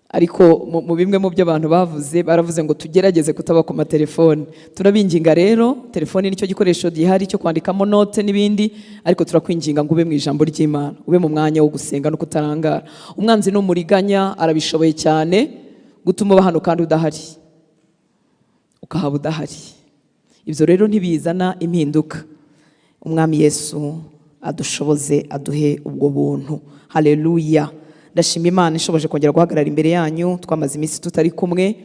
Ariko mu bimwe mu byo abantu bavuze, baravuze ngo tugerageze kutaba ku matelefone. Turabinginga rero, telefone nicyo gikoresho gihari cyo kwandikamo note n'ibindi, ariko turakwinginga ngo ube mu ijambo ry'Imana, ube mu mwanya wo gusenga no kutarangara. Umwanzi n'umuriganya arabishoboye cyane gutuma uba hano kandi udahari, ukahaba udahari. Ibyo rero ntibizana impinduka. Umwami Yesu adushoboze, aduhe ubwo buntu. Haleluya. Ndashima Imana ishoboje kongera guhagarara imbere yanyu. Twamaze iminsi tutari kumwe,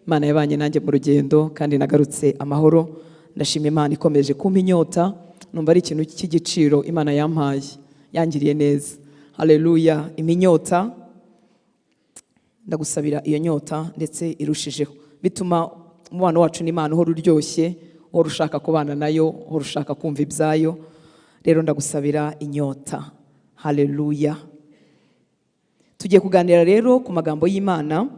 Imana yabanye nanjye mu rugendo kandi nagarutse amahoro. Ndashima Imana ikomeje kumpa inyota, numva ari ikintu cy'igiciro Imana yampaye, yangiriye neza. Haleluya. Iminyota, ndagusabira iyo nyota ndetse irushijeho, bituma umubano wacu n'Imana uhora uryoshye, uhora ushaka kubana nayo, uhora ushaka kumva ibyayo. Rero ndagusabira inyota. Haleluya. Tugiye kuganira rero ku magambo y'Imana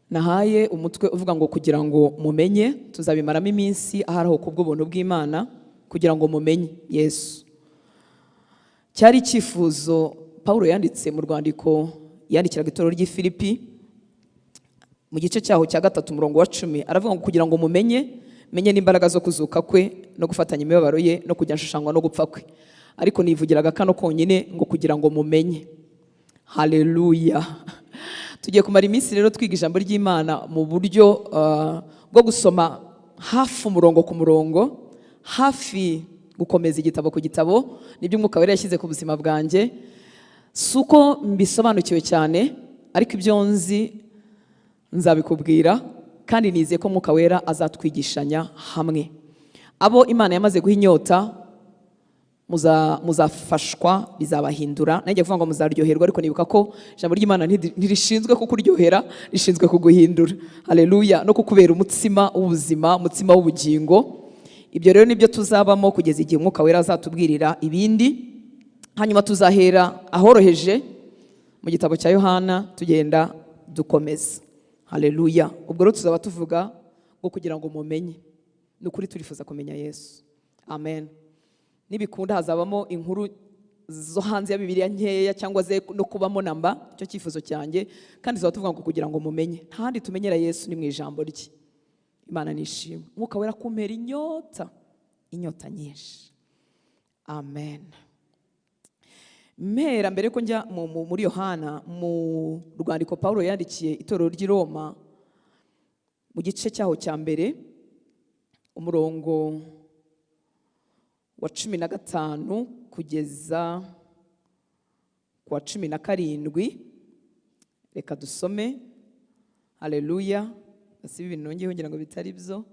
nahaye umutwe uvuga ngo kugira ngo mumenye. Tuzabimaramo iminsi ahari aho kubw'ubuntu bw'Imana, kugira ngo mumenye Yesu. Cyari icyifuzo Paulo yanditse mu rwandiko yandikiraga itorero ry'i Filipi mu gice cyaho cya 3 umurongo wa 10, aravuga ngo kugira ngo mumenye, menye n'imbaraga zo kuzuka kwe no gufatanya imibabaro ye no kujya nshushanywa no gupfa kwe. Ariko nivugiraga kano konyine ngo kugira ngo mumenye. Haleluya. Tugiye kumara iminsi rero twiga ijambo ry'Imana mu buryo bwo gusoma hafi umurongo ku murongo, hafi gukomeza igitabo ku gitabo. Nibyo Umwuka Wera yashyize ku buzima bwanjye. Si uko mbisobanukiwe cyane, ariko ibyo nzi nzabikubwira, kandi nizeye ko Umwuka Wera azatwigishanya hamwe. Abo Imana yamaze guha inyota muzafashwa, bizabahindura. Nanjye kuvuga ngo muzaryoherwa, ariko nibuka ko ijambo ry'Imana ntirishinzwe kukuryohera, rishinzwe kuguhindura. Haleluya. No kukubera umutsima w'ubuzima, umutsima w'ubugingo. Ibyo rero nibyo tuzabamo kugeza igihe Umwuka Wera azatubwirira ibindi. Hanyuma tuzahera ahoroheje mu gitabo cya Yohana, tugenda dukomeza. Haleluya. Ubwo rero tuzaba tuvuga ngo kugira ngo mumenye. Ni ukuri turifuza kumenya Yesu. Amen. Nibikunda hazabamo inkuru zo hanze ya Bibiliya nkeya, cyangwa ze no kubamo namba, icyo cyifuzo cyanjye. Kandi tuzaba tuvuga ngo kugira ngo mumenye. Nta handi tumenyera Yesu ni mu ijambo rye. Imana nishimwe. Umwuka Wera kumpera inyota, inyota nyinshi. Amen. Mpera mbere ko njya muri Yohana, mu rwandiko Paulo yandikiye itorero ry'i Roma mu gice cyaho cya mbere umurongo wa 15 kugeza ku wa 17. Reka dusome. Haleluya. Basi ibi nongeyeho ngira ngo bitari byo,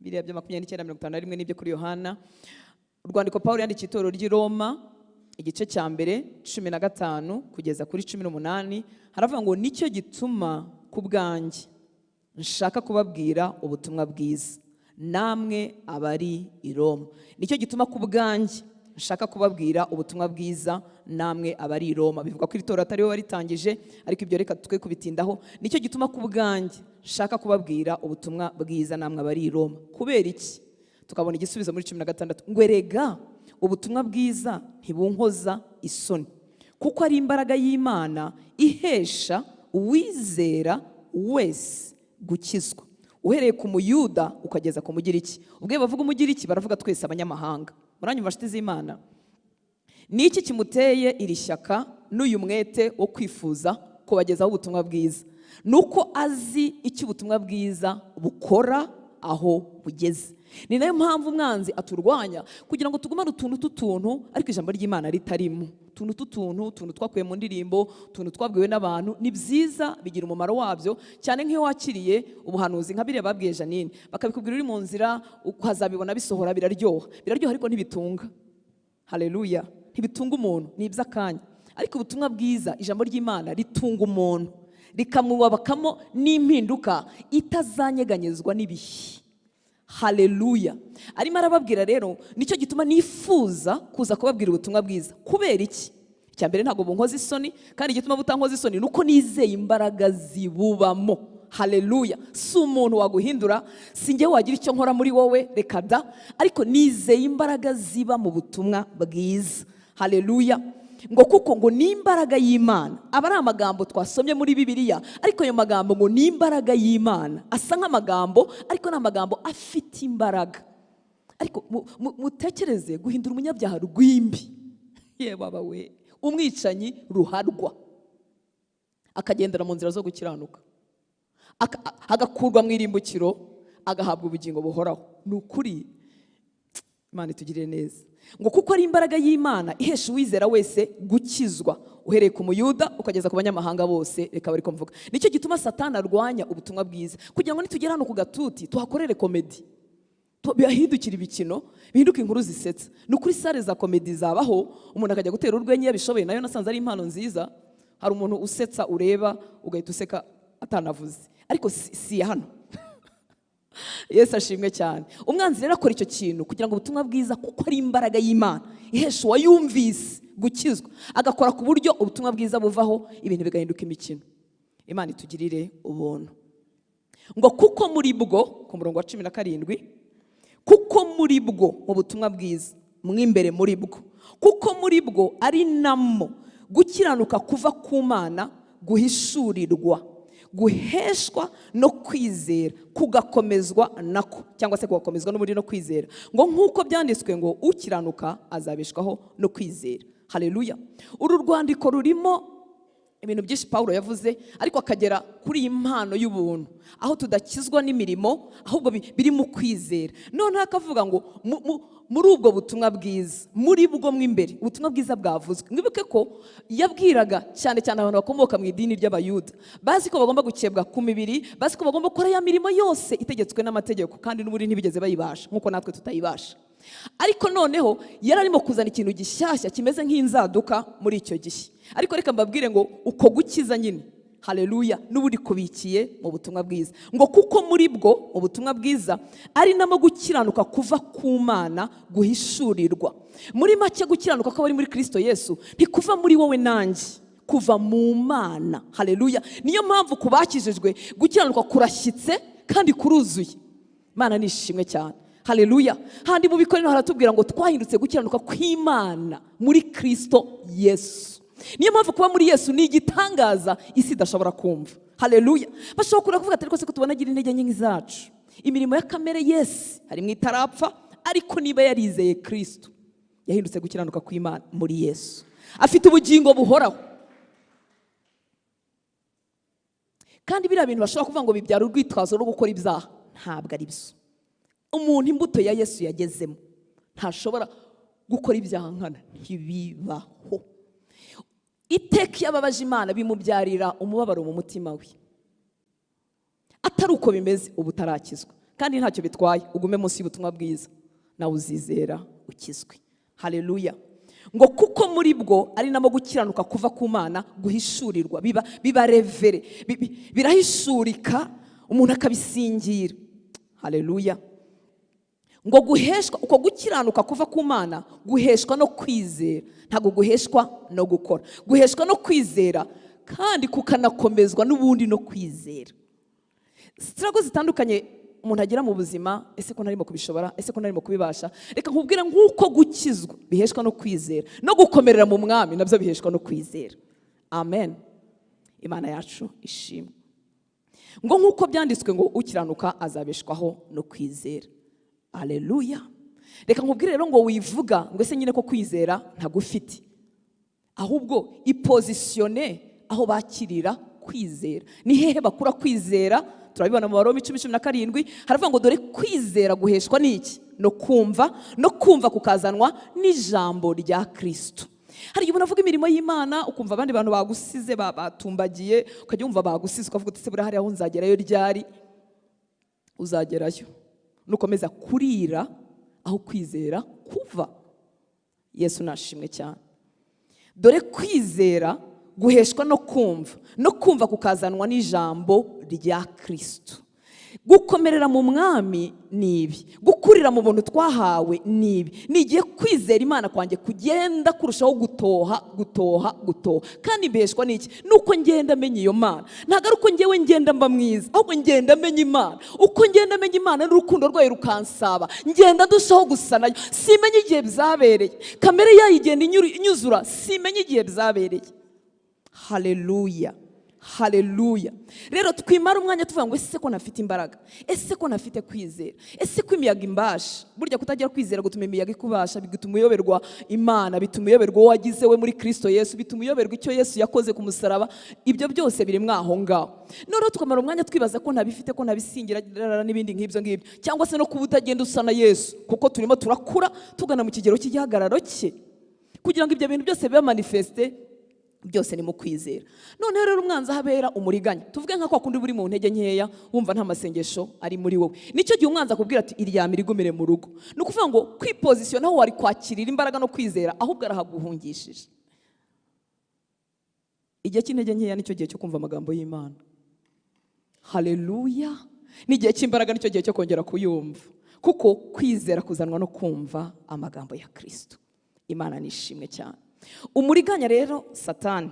biriya bya 29 51 n'ibyo kuri Yohana. Urwandiko Paulo yandikiye itorero ry'i Roma igice cya mbere 15 kugeza kuri 18, haravuga ngo nicyo gituma ku bwanjye nshaka kubabwira ubutumwa bwiza namwe abari i Roma. Nicyo gituma ku bwanjye nshaka kubabwira ubutumwa bwiza namwe abari i Roma. Bivuga ko iri torero atari bo baritangije, ariko ibyo reka twe kubitindaho. Nicyo gituma ku bwanjye nshaka kubabwira ubutumwa bwiza namwe abari i Roma. Kubera iki? Tukabona igisubizo muri 16, ngo erega ubutumwa bwiza ntibunkoza isoni, kuko ari imbaraga y'Imana ihesha uwizera wese gukizwa, uhereye ku Muyuda ukageza ku Mugiriki. Ubwo bavuga Umugiriki baravuga twese abanyamahanga. Muranyumva nshuti z'Imana? Ni iki kimuteye iri shyaka n'uyu mwete wo kwifuza kubagezaho ubutumwa bwiza? Nuko azi icyo ubutumwa bwiza bukora aho bugeze. Ni nayo mpamvu umwanzi aturwanya kugira ngo tugumane utuntu tutuntu, ariko ijambo ry'Imana ritarimo. Utuntu tutuntu, utuntu twakuye mu ndirimbo, utuntu twabwiwe n'abantu, ni byiza, bigira umumaro wabyo, cyane nk'iyo wakiriye ubuhanuzi nka biriya babwiye Janine, bakabikubwira uri mu nzira ukazabibona bisohora, biraryoha. Biraryoha ariko ntibitunga. Haleluya. Ntibitunga umuntu, ni iby'akanya. Ariko ubutumwa bwiza, ijambo ry'Imana ritunga umuntu, rikamubabakamo n'impinduka itazanyeganyezwa n'ibihe. Haleluya. Arimo arababwira rero, nicyo gituma nifuza kuza kubabwira ubutumwa bwiza. Kubera iki? Icya mbere ntabwo bunkoza isoni, kandi igituma butankoza isoni nuko nizeye imbaraga zibubamo. Haleluya. Si umuntu waguhindura, si njye wagira icyo nkora muri wowe, reka da, ariko nizeye imbaraga ziba mu butumwa bwiza. Haleluya. Ngo kuko ngo ni imbaraga y'Imana. Aba ari amagambo twasomye muri Bibiliya, ariko ayo magambo ngo ni imbaraga y'Imana asa nk'amagambo, ariko ni amagambo afite imbaraga. Ariko mutekereze guhindura umunyabyaha rwimbi, ye baba we, umwicanyi ruharwa, akagendera mu nzira zo gukiranuka, agakurwa mu irimbukiro, agahabwa ubugingo buhoraho. Ni ukuri Imana itugirire neza. Ngo kuko ari imbaraga y'Imana ihesha uwizera wese gukizwa, uhereye ku Muyuda ukageza ku banyamahanga bose. Reka bari kumvuga. Nicyo gituma Satani arwanya ubutumwa bwiza, kugira ngo nitugera hano ku gatuti tuhakorere komedi, bihindukira ibikino, bihinduka inkuru zisetsa. Ni ukuri sare za komedi zabaho, umuntu akajya gutera urwenya yabishoboye, nayo nasanze ari impano nziza. Hari umuntu usetsa ureba ugahita useka atanavuze, ariko si hano. Yesu ashimwe cyane. Umwanzi rero akora icyo kintu kugira ngo ubutumwa bwiza, kuko ari imbaraga y'Imana ihesha uwayumvise gukizwa, agakora ku buryo ubutumwa bwiza buvaho, ibintu bigahinduka imikino. Imana itugirire ubuntu. Ngo kuko muri bwo, ku murongo wa 17, kuko muri bwo mu butumwa bwiza mwimbere muri bwo, kuko muri bwo ari namo gukiranuka kuva ku Mana guhishurirwa, guheshwa no kwizera, kugakomezwa nako, cyangwa se kugakomezwa n'ubundi no kwizera. Ngo nk'uko byanditswe ngo ukiranuka azabeshwaho no kwizera. Haleluya. Uru rwandiko rurimo ibintu byinshi Paulo yavuze, ariko akagera kuri iyi mpano y'ubuntu, aho tudakizwa n'imirimo, ahubwo biri mu kwizera. Noneho akavuga ngo muri ubwo butumwa bwiza, muri bwo mwimbere ubutumwa bwiza bwavuzwe. Mwibuke ko yabwiraga cyane cyane abantu bakomoka mu idini ry'Abayuda, bazi ko bagomba gukebwa ku mibiri, bazi ko bagomba gukora ya mirimo yose itegetswe n'amategeko, kandi n'ubundi ntibigeze bayibasha nk'uko natwe tutayibasha. Ariko noneho yari arimo kuzana ikintu gishyashya kimeze nk'inzaduka muri icyo gihe. Ariko reka mbabwire ngo uko gukiza nyine, haleluya, n'ubundi kubikiye mu butumwa bwiza. Ngo kuko muri bwo mu butumwa bwiza ari namo gukiranuka kuva ku Mana guhishurirwa. Muri make gukiranuka ko bari muri Kristo Yesu ntikuva muri wowe nanjye, kuva mu Mana. Haleluya. Niyo mpamvu kubakijijwe gukiranuka kurashyitse kandi kuruzuye. Imana nishimwe cyane. Haleluya. Handi mu Bikorino haratubwira ngo twahindutse gukiranuka kw'Imana muri Kristo Yesu. Niyo mpamvu kuba muri Yesu ni igitangaza isi idashobora kumva. Haleluya. Bashobora kuvuga ati rwose ko tubona agira intege nke zacu, imirimo ya kamere Yesu hari mu itarapfa, ariko niba yarizeye Kristo yahindutse gukiranuka kw'Imana muri Yesu, afite ubugingo buhoraho. Kandi biriya bintu bashobora kuvuga ngo bibyara urwitwazo rwo gukora ibyaha, ntabwo ari byo. Umuntu imbuto ya Yesu yagezemo ntashobora gukora ibyaha nkana, ntibibaho. Iteka iyo ababaje Imana bimubyarira umubabaro mu mutima we. Atari uko bimeze ubu utarakizwa, kandi ntacyo bitwaye, ugume munsi y'ubutumwa bwiza nawe uzizera ukizwe. Haleluya. Ngo kuko muri bwo ari namo gukiranuka kuva ku Mana guhishurirwa, biba revere, birahishurika, umuntu akabisingira. Haleluya. Ngo guheshwa uko gukiranuka kuva ku Mana guheshwa no kwizera, ntabwo guheshwa no gukora. Guheshwa no kwizera kandi kukanakomezwa n'ubundi no kwizera. Struggle zitandukanye umuntu agira mu buzima, ese ko ntarimo kubishobora, ese ko ntarimo kubibasha. Reka nkubwire nk'uko gukizwa biheshwa no kwizera, no gukomerera mu mwami nabyo biheshwa no kwizera. Amen. Imana yacu ishimwe. Ngo nk'uko byanditswe ngo ukiranuka azabeshwaho no kwizera. Haleluya. Reka nkubwire rero ngo wivuga ngo ese nyine ko kwizera ntagufite, ahubwo ipositione aho bakirira kwizera. Ni hehe bakura kwizera? Turabibona mu Baroma 10:17, haravuga ngo dore kwizera guheshwa n'iki? No kumva, no kumva kukazanwa n'ijambo rya Kristo. Hari igihe unavuga imirimo y'Imana ukumva abandi bantu bagusize batumbagiye, ukajya wumva bagusize ukavuga uti se buriya hariya aho nzagerayo ryari? Uzagerayo nukomeza kurira aho kwizera kuva. Yesu nashimwe cyane. Dore kwizera guheshwa no kumva, no kumva kukazanwa n'ijambo rya Kristo. Gukomerera mu mwami ni ibi, gukurira mu buntu twahawe ni ibi. Ni igihe kwizera Imana kwanjye kugenda kurushaho gutoha gutoha gutoha. Kandi mbeshwa n'iki? Nuko ngenda menya iyo Mana. Ntabwo ari uko ngewe ngenda mba mwiza, ahubwo ngenda menya Imana. Uko ngenda menya Imana n'urukundo rwayo rukansaba, ngenda ndushaho gusa nayo. Simenya igihe byabereye, kamere yayo igenda inyuzura, simenya igihe byabereye. Haleluya, haleluya. Rero twimara umwanya tuvuga ngo ese ko ntafite imbaraga, ese ko ntafite kwizera, ese ko imiyaga imbasha. Burya kutagira kwizera gutuma imiyaga ikubasha, bituma uyoberwa Imana, bituma uyoberwa uwo wagize we muri Kristo Yesu, bituma uyoberwa icyo Yesu yakoze ku musaraba. Ibyo byose biri mwaho ngaho. Noneho tukamara umwanya twibaza ko ntabifite, ko ntabisingira n'ibindi nk'ibyo ngibyo, cyangwa se no kuba utagenda usa na Yesu, kuko turimo turakura tugana mu kigero cy'igihagararo cye, kugira ngo ibyo bintu byose bibe manifeste. Byose ni mu kwizera. Noneho rero umwanzi ahabera umuriganya. Tuvuge nka kwa kundi buri mu ntege nkeya, wumva nta masengesho ari muri wowe. Nicyo gihe umwanzi akubwira ati iryamire igumire mu rugo. Ni ukuvuga ngo kwipozisiyo naho wari kwakirira imbaraga no kwizera, ahubwo arahaguhungishije. Igihe cy'intege nkeya nicyo gihe cyo kumva amagambo y'Imana. Haleluya. N'igihe cy'imbaraga nicyo gihe cyo kongera kuyumva, kuko kwizera kuzanwa no kumva amagambo ya Kristo. Imana nishimwe cyane. Umuriganya rero Satani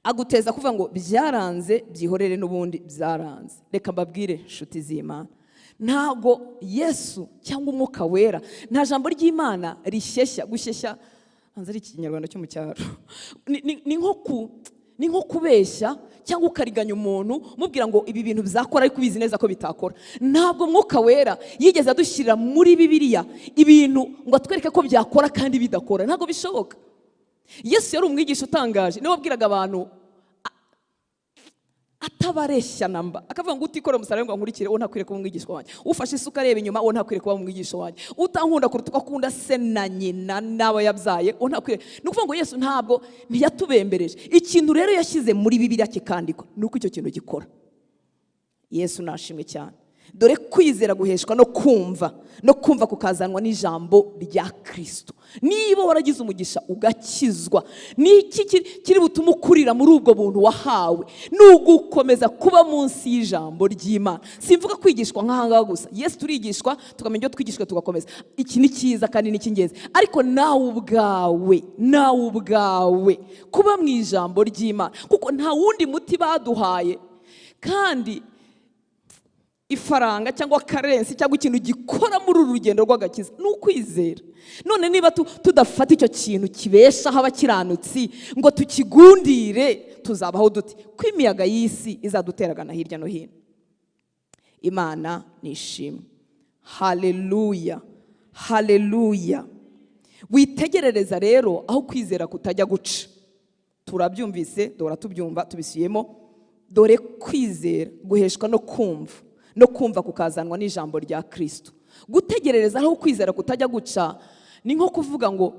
aguteza kuvuga ngo byaranze, byihorere n'ubundi byaranze. Reka mbabwire nshuti z'Imana, ntago Yesu cyangwa Umwuka Wera, nta jambo ry'Imana rishyeshya. Gushyeshya hanze ari ikinyarwanda cyo mu cyaro, ni nko kubeshya cyangwa ukariganya umuntu mubwira ngo ibi bintu bizakora ariko ubizi neza ko bitakora. Ntabwo Mwuka Wera yigeze adushyirira muri Bibiliya ibintu ngo atwereke ko byakora kandi bidakora. Ntabwo bishoboka. Yesu yari umwigisha utangaje, niwe wabwiraga abantu atabareshya namba, akavuga ngo utikora umusaraba ngo ankurikire, uwo ntakwiriye kuba umwigisha wanjye. Ufashe isuka areba inyuma, uwo ntakwiriye kuba umwigisha wanjye. Utankunda kuruta uko akunda se na nyina n'abo yabyaye, uwo ntakwiriye. Ni ukuvuga ngo Yesu ntabwo ntiyatubembereje. Ikintu rero yashyize muri Bibiliya kikandikwa, ni uko icyo kintu gikora. Yesu nashimwe cyane. Dore kwizera guheshwa no kumva, no kumva kukazanwa n'ijambo rya Kristo. Niba waragize umugisha ugakizwa, niki kiri butume ukurira muri ubwo buntu wahawe? Nugukomeza kuba munsi y'ijambo ry'Imana. Simvuga kwigishwa nk'ahangaha gusa. Yesu turigishwa, tukamenya ibyo twigishwa tugakomeza. Iki ni cyiza kandi ni cy'ingenzi, ariko nawe ubwawe, nawe ubwawe kuba mu ijambo ry'Imana, kuko nta wundi muti baduhaye. Kandi ifaranga cyangwa karensi cyangwa ikintu gikora muri uru rugendo rw'agakiza ni ukwizera. None niba tudafata icyo kintu kibeshaho abakiranutsi ngo tukigundire, tuzabaho dute? Ko imiyaga y'isi izaduteragana hirya no hino. Imana nishimwe. Haleluya, haleluya. Witegerereza rero aho kwizera kutajya guca. Turabyumvise, dora tubyumva, tubisubiyemo. Dore kwizera guheshwa no kumva, no kumva kukazanwa n'ijambo rya Kristo. Gutegerereza aho kwizera kutajya guca ni nko kuvuga ngo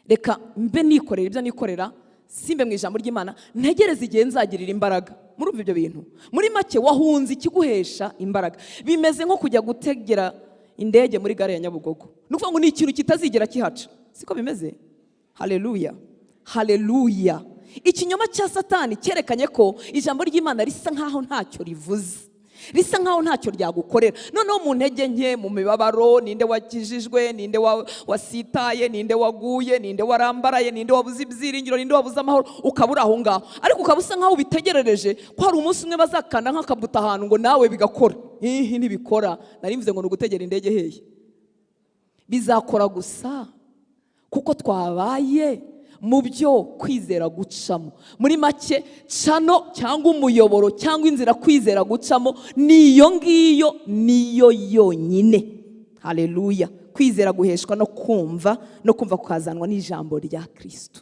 reka mbe nikorera ibyo nikorera, simbe mu ijambo ry'Imana, ntegereze igihe nzagirira imbaraga. Murumva ibyo bintu? Muri make wahunze ikiguhesha imbaraga. Bimeze nko kujya gutegera indege muri gare ya Nyabugogo. Ni ukuvuga ngo ni ikintu kitazigera kihaca. Siko bimeze? Haleluya, haleluya. Ikinyoma cya Satani cyerekanye ko ijambo ry'Imana risa nkaho ntacyo rivuze, risa nkaho ntacyo ryagukorera. Noneho mu ntege nke, mu mibabaro, ninde wakijijwe, ninde wasitaye, ninde waguye, ninde warambaraye, ninde wabuze ibyiringiro, ninde wabuze amahoro, ukabura aho ngaho. Ariko ukaba usa nkaho ubitegerereje ko hari umunsi umwe bazakanda nk'akabuta ahantu ngo nawe bigakora. Ihi ntibikora. Nari mvuze ngo ni ugutegera indege hehe? Bizakora gusa kuko twabaye mu byo kwizera gucamo. Muri make cano cyangwa umuyoboro cyangwa inzira kwizera gucamo niyo ngiyo, niyo yonyine. Haleluya. Kwizera guheshwa no kumva, no kumva kukazanwa n'ijambo rya Kristo.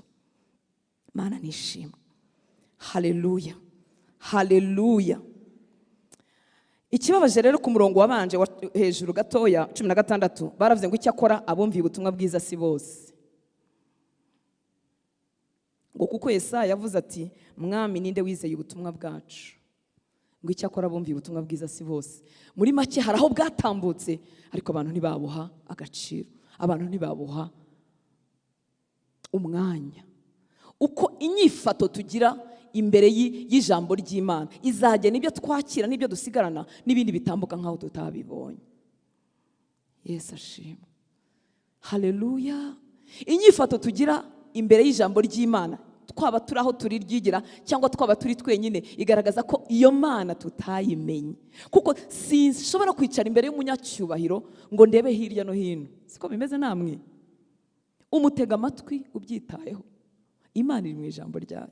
Mana nishimwe. Haleluya, haleluya. Ikibabaje rero ku murongo wabanje hejuru gatoya 16, baravuze ngo icyakora abumviye ubutumwa bwiza si bose. Ngo kuko Yesaya yavuze ati mwami ninde wizeye ubutumwa bwacu? Ngo icyakora abumviye ubutumwa bwiza si bose. Muri make hari aho bwatambutse, ariko abantu ntibabuha agaciro, abantu ntibabuha umwanya. Uko inyifato tugira imbere y'ijambo ry'Imana izagena ibyo twakira n'ibyo dusigarana n'ibindi bitambuka nk'aho tutabibonye. Yesu ashimwe, haleluya. Inyifato tugira imbere y'ijambo ry'Imana, twaba turi aho turiryigira cyangwa twaba turi twenyine, igaragaza ko iyo Mana tutayimenye. Kuko sinshobora kwicara imbere y'umunyacyubahiro ngo ndebe hirya no hino, siko bimeze namwe? Umutega amatwi ubyitayeho, Imana iri mu ijambo ryayo.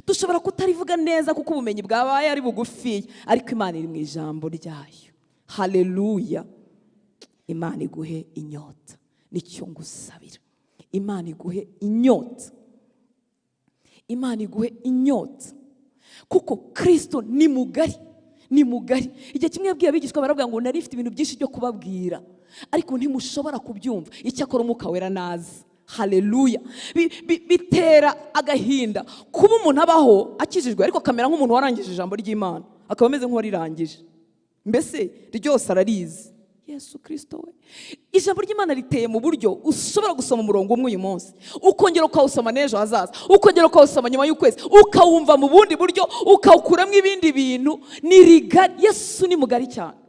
Dushobora kutarivuga neza kuko ubumenyi bwabaye ari bugufi, ariko Imana iri mu ijambo ryayo. Haleluya. Imana iguhe inyota, nicyo ngusabira. Imana iguhe inyota, Imana iguhe inyota, kuko Kristo ni mugari, ni mugari. Igihe kimwe yabwiye abigishwa barabwira ngo nari mfite ibintu byinshi byo kubabwira, ariko ntimushobora kubyumva, icyakora Umwuka Wera naza. Haleluya. Bitera agahinda kuba umuntu abaho akijijwe ariko akamera nk'umuntu warangije ijambo ry'Imana, akaba ameze nk'uwarirangije, mbese ryose ararizi. Yesu Kristo we, ijambo ry'Imana riteye mu buryo ushobora gusoma umurongo umwe uyu munsi, ukongera ukawusoma n'ejo hazaza, ukongera ukawusoma nyuma y'ukwezi, ukawumva mu bundi buryo, ukawukuramo ibindi bintu. Ni rigari. Yesu ni mugari cyane.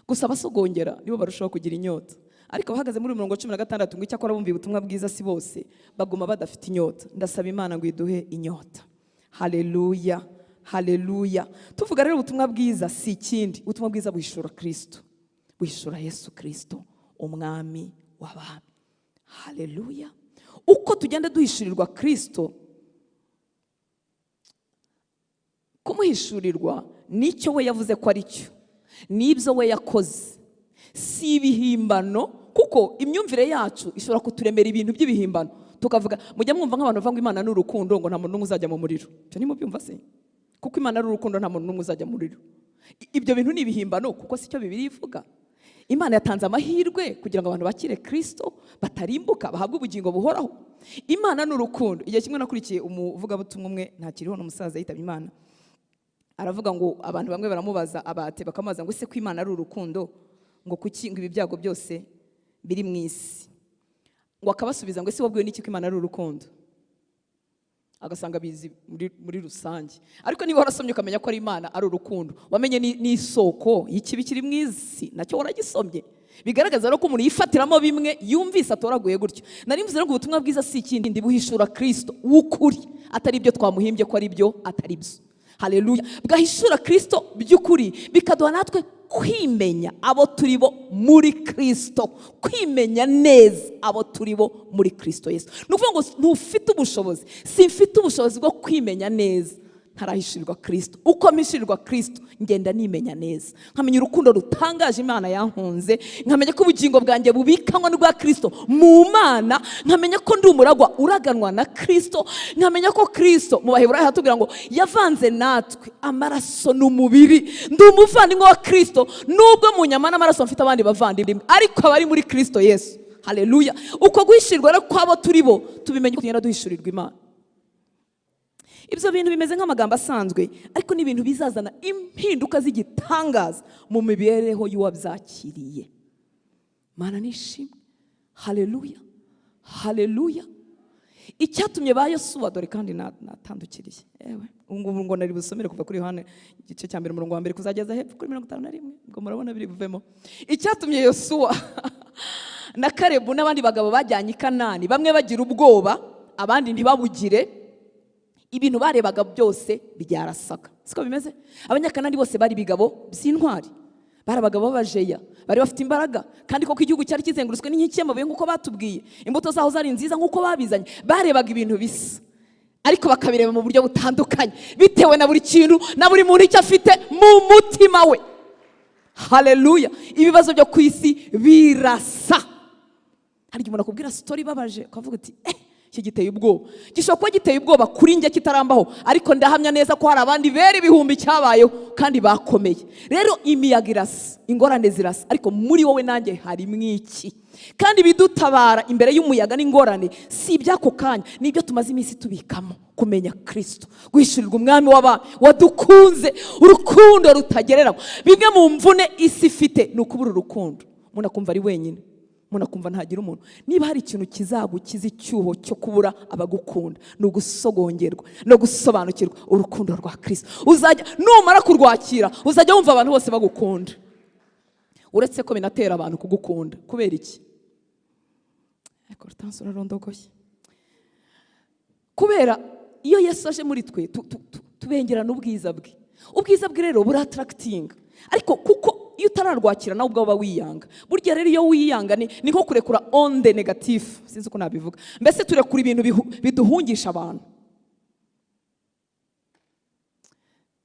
Gusa abasogongera nibo barushaho kugira inyota. Ariko bahagaze muri mirongo 16 ngo icyakora bumviye ubutumwa bwiza si bose baguma badafite inyota. Ndasaba Imana ngo iduhe inyota. Haleluya, haleluya. Tuvuga rero ubutumwa bwiza si ikindi, ubutumwa bwiza buhishura Kristo, buhishura Yesu Kristo umwami w'abami. Haleluya. Uko tugenda duhishurirwa Kristo, kumuhishurirwa nicyo we yavuze ko ari cyo, n'ibyo we yakoze, si ibihimbano. Kuko imyumvire yacu ishobora kuturemera ibintu by'ibihimbano, tukavuga, mujya mwumva nk'abantu bavuga ngo Imana ni urukundo, ngo nta muntu n'umwe uzajya mu muriro. Icyo ntimubyumva se? Kuko Imana ari urukundo, nta muntu n'umwe uzajya mu muriro. Ibyo bintu ni ibihimbano, kuko si cyo Bibiliya ivuga. Imana yatanze amahirwe kugira ngo abantu bakire Kristo, batarimbuka, bahabwe ubugingo buhoraho. Imana ni urukundo. Igihe kimwe nakurikiye umuvugabutumwa umwe, ntakiriho, n'umusaza yitabye Imana, aravuga ngo abantu bamwe baramubaza, abate bakamubaza ngo ese ko Imana ari urukundo, ngo kuki ngo ibi byago byose biri mu isi? Ngo akabasubiza ngo ese wabwiwe n'iki ko Imana ari urukundo? Agasanga bizi muri rusange. Ariko niba warasomye ukamenya ko ari Imana ari urukundo, wamenye n'isoko y'ikibi kiri mu isi, nacyo waragisomye. Bigaragaza rero ko umuntu yifatiramo bimwe yumvise atoraguye gutyo. Nari mvuze ngo ubutumwa bwiza si ikindi, ndi buhishura Kristo w'ukuri, atari ibyo twamuhimbye ko ari byo, atari byo. Haleluya. Bwahishura Kristo by'ukuri, bikaduha natwe kwimenya abo turi bo muri Kristo, kwimenya neza abo turi bo muri Kristo Yesu. Ni ukuvuga ngo ntufite ubushobozi, simfite ubushobozi bwo kwimenya neza ntarahishurirwa Kristo. Uko mpishurirwa Kristo ngenda nimenya neza, nkamenya urukundo rutangaje Imana yankunze, nkamenya ko ubugingo bwanjye bubikanwa n'ubwa Kristo mu Mana, nkamenya ko ndi umuragwa uraganwa na Kristo, nkamenya ko Kristo mu Baheburayo hatubwira ngo yavanze natwe amaraso n'umubiri. Ndi umuvandimwe wa Kristo, nubwo mu nyama n'amaraso mfite abandi bavandimwe, ariko abari muri Kristo Yesu. Haleluya. Uko guhishurirwa rero kwabo turi bo tubimenye ko tugenda duhishurirwa Imana. Ibyo bintu bimeze nk'amagambo asanzwe, ariko ni ibintu bizazana impinduka z'igitangaza mu mibereho y'uwabyakiriye. Mana nishimwe. Haleluya, haleluya. Icyatumye ba Yosuwa, dore kandi natandukiriye, ewe ubu ngo nari busomere kuva kuri Yohana igice cya mbere umurongo wa mbere kuzageza hepfo kuri 51, ngo murabona biri buvemo. Icyatumye Yosuwa na Kalebu n'abandi bagabo bajyanye i Kanani, bamwe bagira ubwoba abandi ntibabugire, ibintu barebaga byose byarasaga. Siko bimeze? Abanyakanani bose bari bigabo by'intwari, bari abagabo b'abajeya, bari bafite imbaraga, kandi koko igihugu cyari kizengurutswe n'inkike y'amabuye nk'uko batubwiye, imbuto zaho zari nziza nk'uko babizanye. Barebaga ibintu bisa, ariko bakabireba mu buryo butandukanye bitewe na buri kintu na buri muntu icyo afite mu mutima we. Haleluya. Ibibazo byo ku isi birasa. Hari igihe umuntu akubwira story ibabaje ukavuga uti iki giteye ubwoba. Gishobora kuba giteye ubwoba kuri njye kitarambaho, ariko ndahamya neza ko hari abandi bera ibihumbi cyabayeho kandi bakomeye. Rero imiyaga irasa, ingorane zirasa, ariko muri wowe nanjye harimo iki? Kandi bidutabara imbere y'umuyaga n'ingorane si iby'ako kanya, ni ibyo tumaze iminsi tubikamo. Kumenya Kristo, guhishurirwa umwami w'abami wadukunze urukundo rutagereranywa. Bimwe mu mvune isi ifite ni ukubura urukundo, umuntu akumva ari wenyine. Umuntu akumva ntagira umuntu. Niba hari ikintu kizagukiza icyuho cyo kubura abagukunda, ni ugusogongerwa no gusobanukirwa urukundo rwa Kristo. Uzajya numara kurwakira, uzajya wumva abantu bose bagukunda, uretse ko binatera abantu kugukunda. Kubera iki? Ariko Hortense urarondogoye. Kubera iyo Yesu aje muri twe tubengerana ubwiza bwe. Ubwiza bwe rero burattractinga, ariko kuko iyo utararwakira nawe ubwawe uba wiyanga. Burya rero iyo wiyanga ni nko kurekura onde négative, sinzi uko nabivuga, mbese turekura ibintu biduhungisha abantu.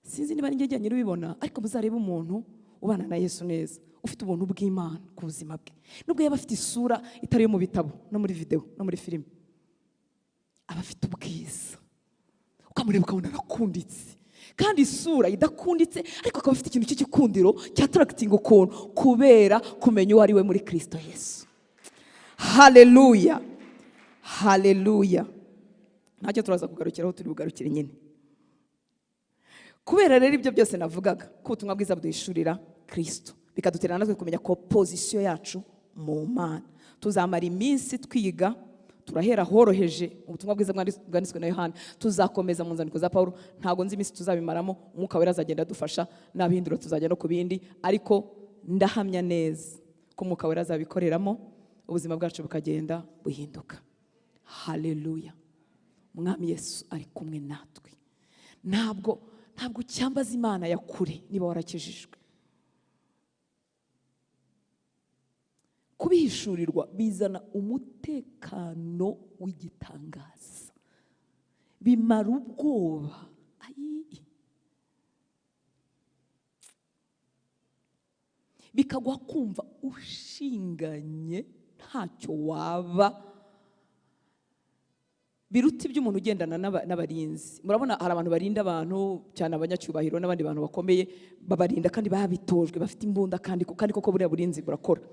Sinzi niba ari njye njyenyine ubibona, ariko muzarebe umuntu ubana na Yesu neza, ufite ubuntu bw'Imana ku buzima bwe, nubwo yaba afite isura itari iyo mu bitabo no muri video no muri filime, aba afite ubwiza, ukamureba ukabona arakunditse, kandi isura idakunditse, ariko akaba afite ikintu cy'igikundiro cyattractinga ukuntu, kubera kumenya uwo ari we muri Kristo Yesu. Haleluya, haleluya. Ntacyo turaza kugarukiraho, turi bugarukire nyine. Kubera rero ibyo byose navugaga, ko ubutumwa bwiza buduhishurira Kristo, bikadutera natwe kumenya ko position yacu mu Mana. Tuzamara iminsi twiga, turahera horoheje ubutumwa bwiza bwanditswe na Yohana, tuzakomeza mu nzandiko za Paulo. Ntago nzi iminsi tuzabimaramo, Umwuka Wera azagenda adufasha, n'abihindura tuzajya no ku bindi, ariko ndahamya neza ko Umwuka Wera azabikoreramo, ubuzima bwacu bukagenda buhinduka. Haleluya. Umwami Yesu ari kumwe natwe. Ntabwo ucyambaza Imana ya kure niba warakijijwe. Kubihishurirwa bizana umutekano w'igitangaza, bimara ubwoba. Bikaguha kumva ushinganye ntacyo waba, biruta iby'umuntu ugendana n'abarinzi. Murabona hari abantu barinda abantu, cyane abanyacyubahiro n'abandi bantu bakomeye, babarinda kandi babitojwe, bafite imbunda, kandi koko buriya burinzi burakora.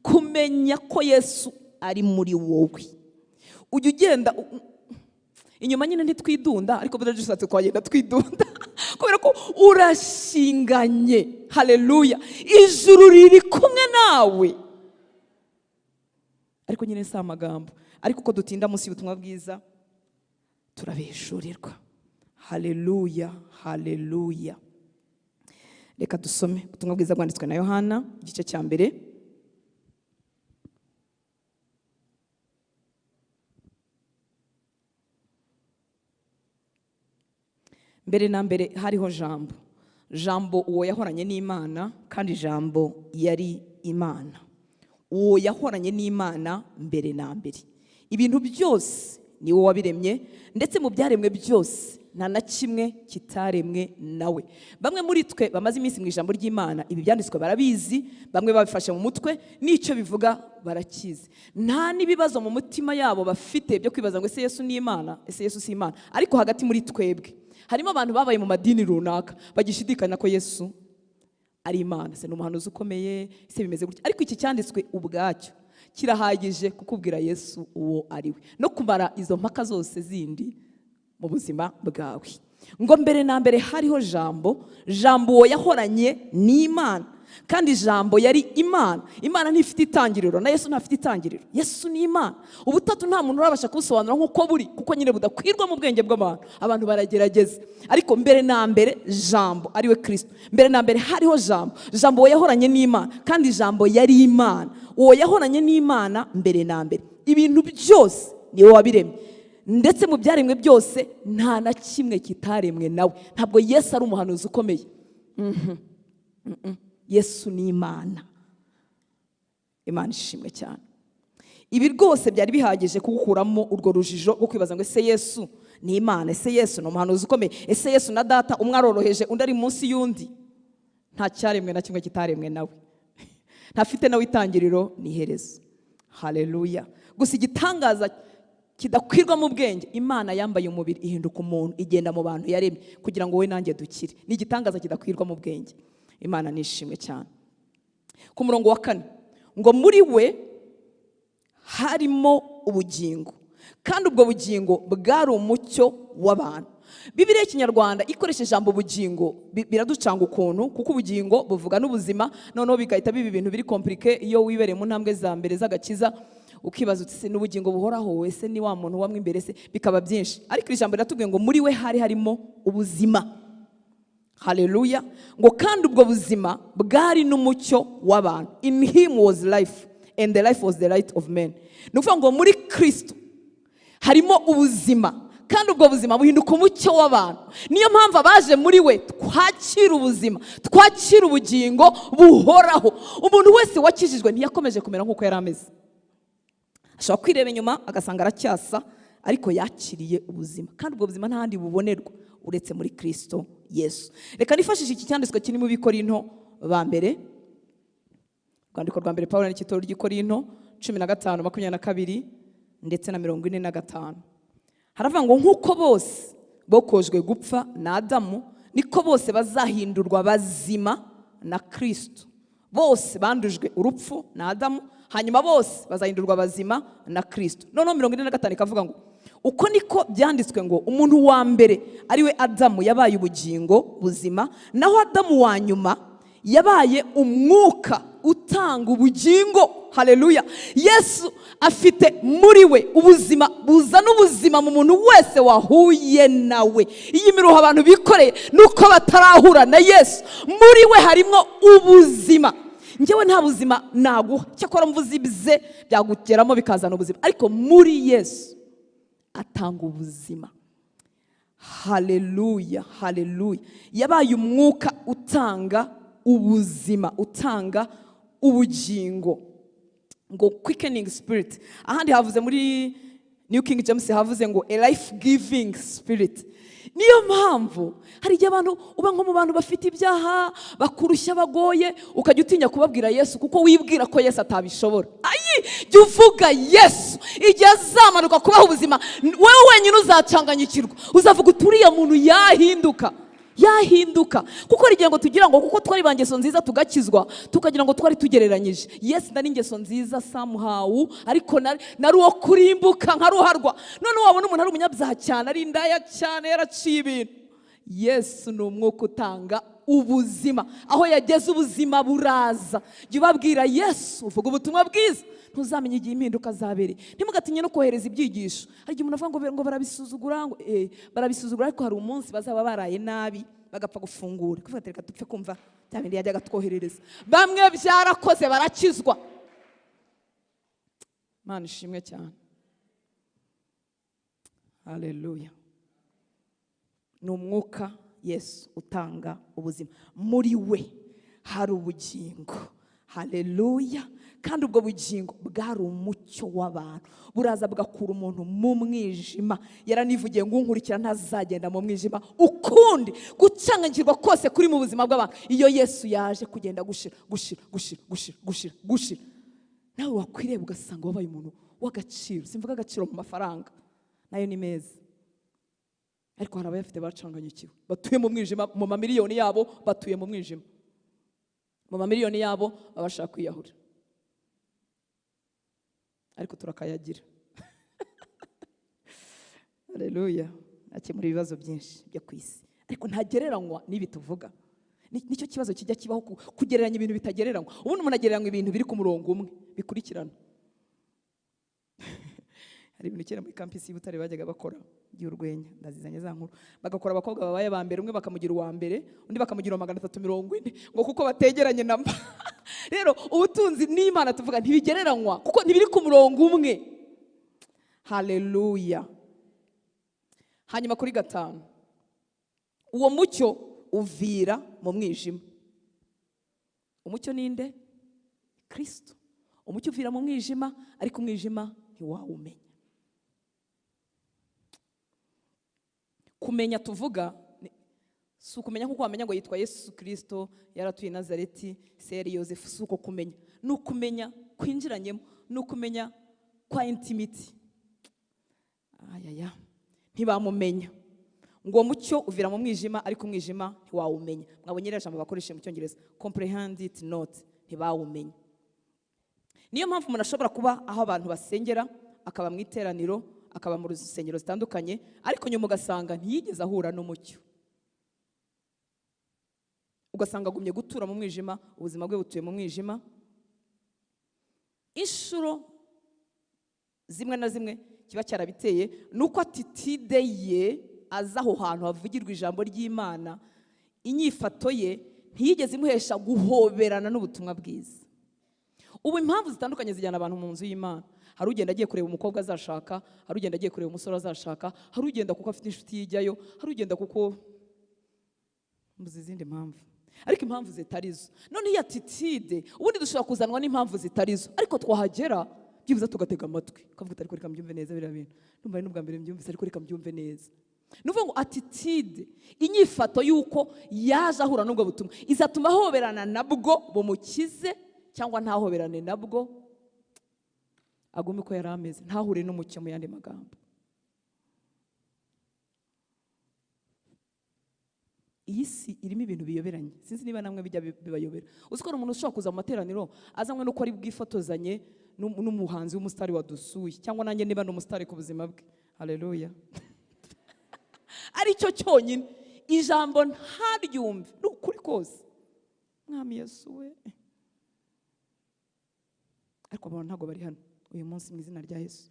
Kumenya ko Yesu ari muri wowe, ujya ugenda inyuma nyine ntitwidunda, ariko buriya dushatse twagenda twidunda kubera ko urashinganye. Haleluya, ijuru riri kumwe nawe. Ariko nyine si amagambo, ariko uko dutinda munsi y'ubutumwa bwiza turabishurirwa. Haleluya, haleluya. Reka dusome ubutumwa bwiza bwanditswe na Yohana igice cya mbere. Mbere na mbere hariho Jambo. Jambo uwo yahoranye n'Imana, kandi Jambo yari Imana. Uwo yahoranye n'Imana mbere na mbere. Ibintu byose ni wowe wabiremye, ndetse mu byaremwe byose nta na kimwe kitaremwe nawe. Bamwe muri twe bamaze iminsi mu ijambo ry'Imana, ibi byanditswe barabizi, bamwe babifashe mu mutwe, n'icyo bivuga barakizi. Nta n'ibibazo mu mutima yabo bafite byo kwibaza ngo ese Yesu ni Imana, ese Yesu si Imana. Ariko hagati muri twebwe harimo abantu babaye mu madini runaka bagishidikanya ko Yesu ari Imana, se ni umuhanuzi ukomeye, se bimeze gutya. Ariko iki cyanditswe ubwacyo kirahagije kukubwira Yesu uwo ari we, no kumara izo mpaka zose zindi mu buzima bwawe. Ngo mbere na mbere hariho Jambo, Jambo uwo yahoranye n'Imana, kandi Jambo yari Imana. Imana ntifite itangiriro, na Yesu ntafite itangiriro. Yesu ni Imana. Ubutatu nta muntu urabasha kubusobanura nk'uko buri, kuko nyine budakwirwa mu bwenge bw'abantu. Abantu baragerageza, ariko mbere na mbere Jambo ari we Kristo. Mbere na mbere hariho Jambo, Jambo uwo yahoranye n'Imana, kandi Jambo yari Imana. Uwo yahoranye n'Imana mbere na mbere. Ibintu byose ni wowe wabiremye, ndetse mu byaremwe byose nta na kimwe kitaremwe nawe. Ntabwo Yesu ari umuhanuzi ukomeye. Yesu ni Imana. Imana ishimwe cyane. Ibi rwose byari bihagije kugukuramo urwo rujijo rwo kwibaza ngo ese Yesu ni Imana, ese Yesu ni umuhanuzi ukomeye, ese Yesu na data umwe aroroheje undi ari munsi y'undi. Nta cyaremwe na kimwe kitaremwe nawe, ntafite nawe itangiriro n'iherezo. Haleluya. Gusa igitangaza kidakwirwa mu bwenge, Imana yambaye umubiri ihinduka umuntu, igenda mu bantu yaremye kugira ngo wowe nanjye dukire. Ni igitangaza kidakwirwa mu bwenge. Imana nishimwe cyane. Ku murongo wa 4 ngo muri we harimo ubugingo, kandi ubwo bugingo bwari umucyo w'abantu. Bibiliya y'Ikinyarwanda ikoresha ijambo ubugingo biraducanga ukuntu, kuko ubugingo buvuga n'ubuzima, noneho bigahita biba ibintu biri compliqué. Iyo wibereye mu ntambwe za mbere z'agakiza ukibaza uti se n'ubugingo buhoraho wese ni wa muntu wamwe imbere se, bikaba byinshi. Ariko iri jambo riratubwiye ngo muri we hari harimo ubuzima. Haleluya. Ngo kandi ubwo buzima bwari n'umucyo w'abantu. In him was life and the life was the light of men. Ni ukuvuga ngo muri Kristo harimo ubuzima, kandi ubwo buzima buhinduka umucyo w'abantu. Niyo mpamvu abaje muri we twakira ubuzima, twakira ubugingo buhoraho. Umuntu wese wakijijwe ntiyakomeje kumera nk'uko yari ameze. Ashobora kwireba inyuma agasanga aracyasa, ariko yakiriye ubuzima, kandi ubwo buzima nta handi bubonerwa uretse muri Kristo Yesu. Reka nifashishe iki cyanditswe kiri mu Bikorinto ba mbere, urwandiko rwa mbere Pawulo yandikiye itorero ry'i Korinto 15:22 ndetse na 45. Haravuga ngo nk'uko bose bokojwe gupfa na Adamu, niko bose bazahindurwa bazima na Kristo. Bose bandujwe urupfu na Adamu, hanyuma bose bazahindurwa bazima na Kristo. Noneho 45 ikavuga ngo uko niko byanditswe ngo umuntu wa mbere ari we Adamu yabaye ubugingo buzima, naho Adamu wa nyuma yabaye umwuka utanga ubugingo. Haleluya. Yesu afite muri we ubuzima buzana ubuzima mu muntu wese wahuye nawe. Iyi miruho abantu bikoreye nuko batarahura na Yesu. Muri we harimo ubuzima. Njyewe nta buzima naguha, cyakora mvuze ibize byagugeramo bikazana ubuzima, ariko muri Yesu atanga ubuzima. Haleluya, haleluya. Yabaye umwuka utanga ubuzima, utanga ubugingo, ngo quickening spirit. Ahandi havuze muri New King James havuze ngo a life giving spirit. Niyo mpamvu hari igihe abantu uba nko mu bantu bafite ibyaha bakurushya bagoye, ukajya utinya kubabwira Yesu kuko wibwira ko Yesu atabishobora. Ayi, jya uvuga Yesu, igihe azamanuka kubaha ubuzima wowe wenyine uzacanganyikirwa, uzavuga uti uriya muntu yahinduka, yahinduka. Kuko hari igihe ngo tugira ngo kuko twari ba ngeso nziza tugakizwa, tukagira ngo twari tugereranyije. Yes, nari ingeso nziza somehow, ariko nari uwo kurimbuka nkaruharwa. None wabona umuntu ari umunyabyaha cyane, ari indaya cyane, yaraciye ibintu. Yesu ni umwuka utanga ubuzima. Aho yageze ubuzima buraza. Jya ubabwira Yesu, uvuga ubutumwa bwiza, ntuzamenye igihe impinduka zabereye. Ntimugatinye no kohereza ibyigisho. Hari igihe umuntu avuga ngo barabisuzugura, ngo barabisuzugura, ariko hari umunsi bazaba baraye nabi bagapfa gufungura, kuvuga ati reka dupfe kumva bya bindi yajyaga twoherereza. Bamwe byarakoze barakizwa. Imana ishimwe cyane. Haleluya. Ni umwuka Yesu utanga ubuzima. Muri we hari ubugingo. Haleluya. Kandi ubwo bugingo bwari umucyo w'abantu, buraza bugakura umuntu mu mwijima. Yaranivugiye ngo unkurikira ntazagenda mu mwijima ukundi. Gucanganyikirwa kose kuri mu buzima bw'abantu, iyo Yesu yaje kugenda gushira, gushira, gushira, gushira, gushira, gushira. Nawe wakwireba ugasanga wabaye umuntu w'agaciro. Simvuga agaciro mu mafaranga, nayo ni meza, ariko hari abayafite bacanganyikiwe, batuye mu mwijima, mu mamiliyoni yabo batuye mu mwijima, mu mamiliyoni yabo babasha kwiyahura, ariko turakayagira. Haleluya. Akemura ibibazo byinshi byo ku isi, ariko ntagereranywa n'ibi tuvuga. Nicyo kibazo kijya kibaho, kugereranya ibintu bitagereranywa. Ubundi umuntu agereranywa ibintu biri ku murongo umwe bikurikirana. Hari ibintu kera muri campus y'i Butare bajyaga bakora by'urwenya, ndazizanye za nkuru. Bagakora abakobwa babaye aba mbere, umwe bakamugira uwa mbere, undi bakamugira uwa 340, ngo kuko bategeranye namba. Rero ubutunzi n'Imana tuvuga ntibigereranywa kuko ntibiri ku murongo umwe. Haleluya. Hanyuma kuri 5, uwo mucyo uvira mu mwijima. Umucyo ninde? Kristo. Umucyo uvira mu mwijima, ariko umwijima ntiwawumenya. Kumenya tuvuga si ukumenya nkuko wamenya ngo yitwa Yesu Kristo, yaratuye i Nazareti, se yari Yosefu. Si uko kumenya, ni ukumenya kwinjiranyemo, ni ukumenya kwa intimity. Ayaya, ntibamumenya. Ngo mucyo uvira mu mwijima, ariko umwijima ntiwawumenya. Mwabonye rero ijambo bakoresheje mu Cyongereza, comprehend it not, ntibawumenya. Niyo mpamvu umuntu ashobora kuba aho abantu basengera, akaba mu iteraniro, akaba mu rusengero zitandukanye, ariko nyuma ugasanga ntiyigeze ahura n'umucyo, ugasanga agumye gutura mu mwijima, ubuzima bwe butuye mu mwijima. Inshuro zimwe na zimwe kiba cyarabiteye nuko attitude ye aza aho hantu havugirwa ijambo ry'Imana, inyifato ye ntiyigeze imuhesha guhoberana n'ubutumwa bwiza. Ubu impamvu zitandukanye zijyana abantu mu nzu y'Imana. Hari ugenda agiye kureba umukobwa azashaka, hari ugenda agiye kureba umusore azashaka, hari ugenda kuko afite inshuti yijyayo, hari ugenda kuko mbuze izindi mpamvu, ariko impamvu zitarizo. None iyi attitude ubundi dushobora kuzanwa n'impamvu zitarizo, ariko twahagera byibuze tugatega amatwi ukavuga uti ariko reka mbyumve neza biriya bintu, ndumva ari n'ubwa mbere mbyumvise, ariko reka mbyumve neza. Ni ukuvuga ngo attitude, inyifato y'uko yaje ahura n'ubwo butumwa izatuma ahoberana nabwo bumukize cyangwa ntahoberane nabwo, agume uko yari ameze, ntahure n'umucyo. Mu yandi magambo, iyi si irimo ibintu biyoberanye, sinzi niba namwe bijya bibayobera. Uzi ko umuntu ushobora kuza mu materaniro azanywe nuko ari bwifotozanye n'umuhanzi w'umusitari wadusuye, cyangwa nanjye niba ni umusitari ku buzima bwe, haleluya, aricyo cyonyine, ijambo ntaryumve, ni ukuri kose, Mwami Yesu we. Ariko abantu ntabwo bari hano uyu munsi mu izina rya Yesu.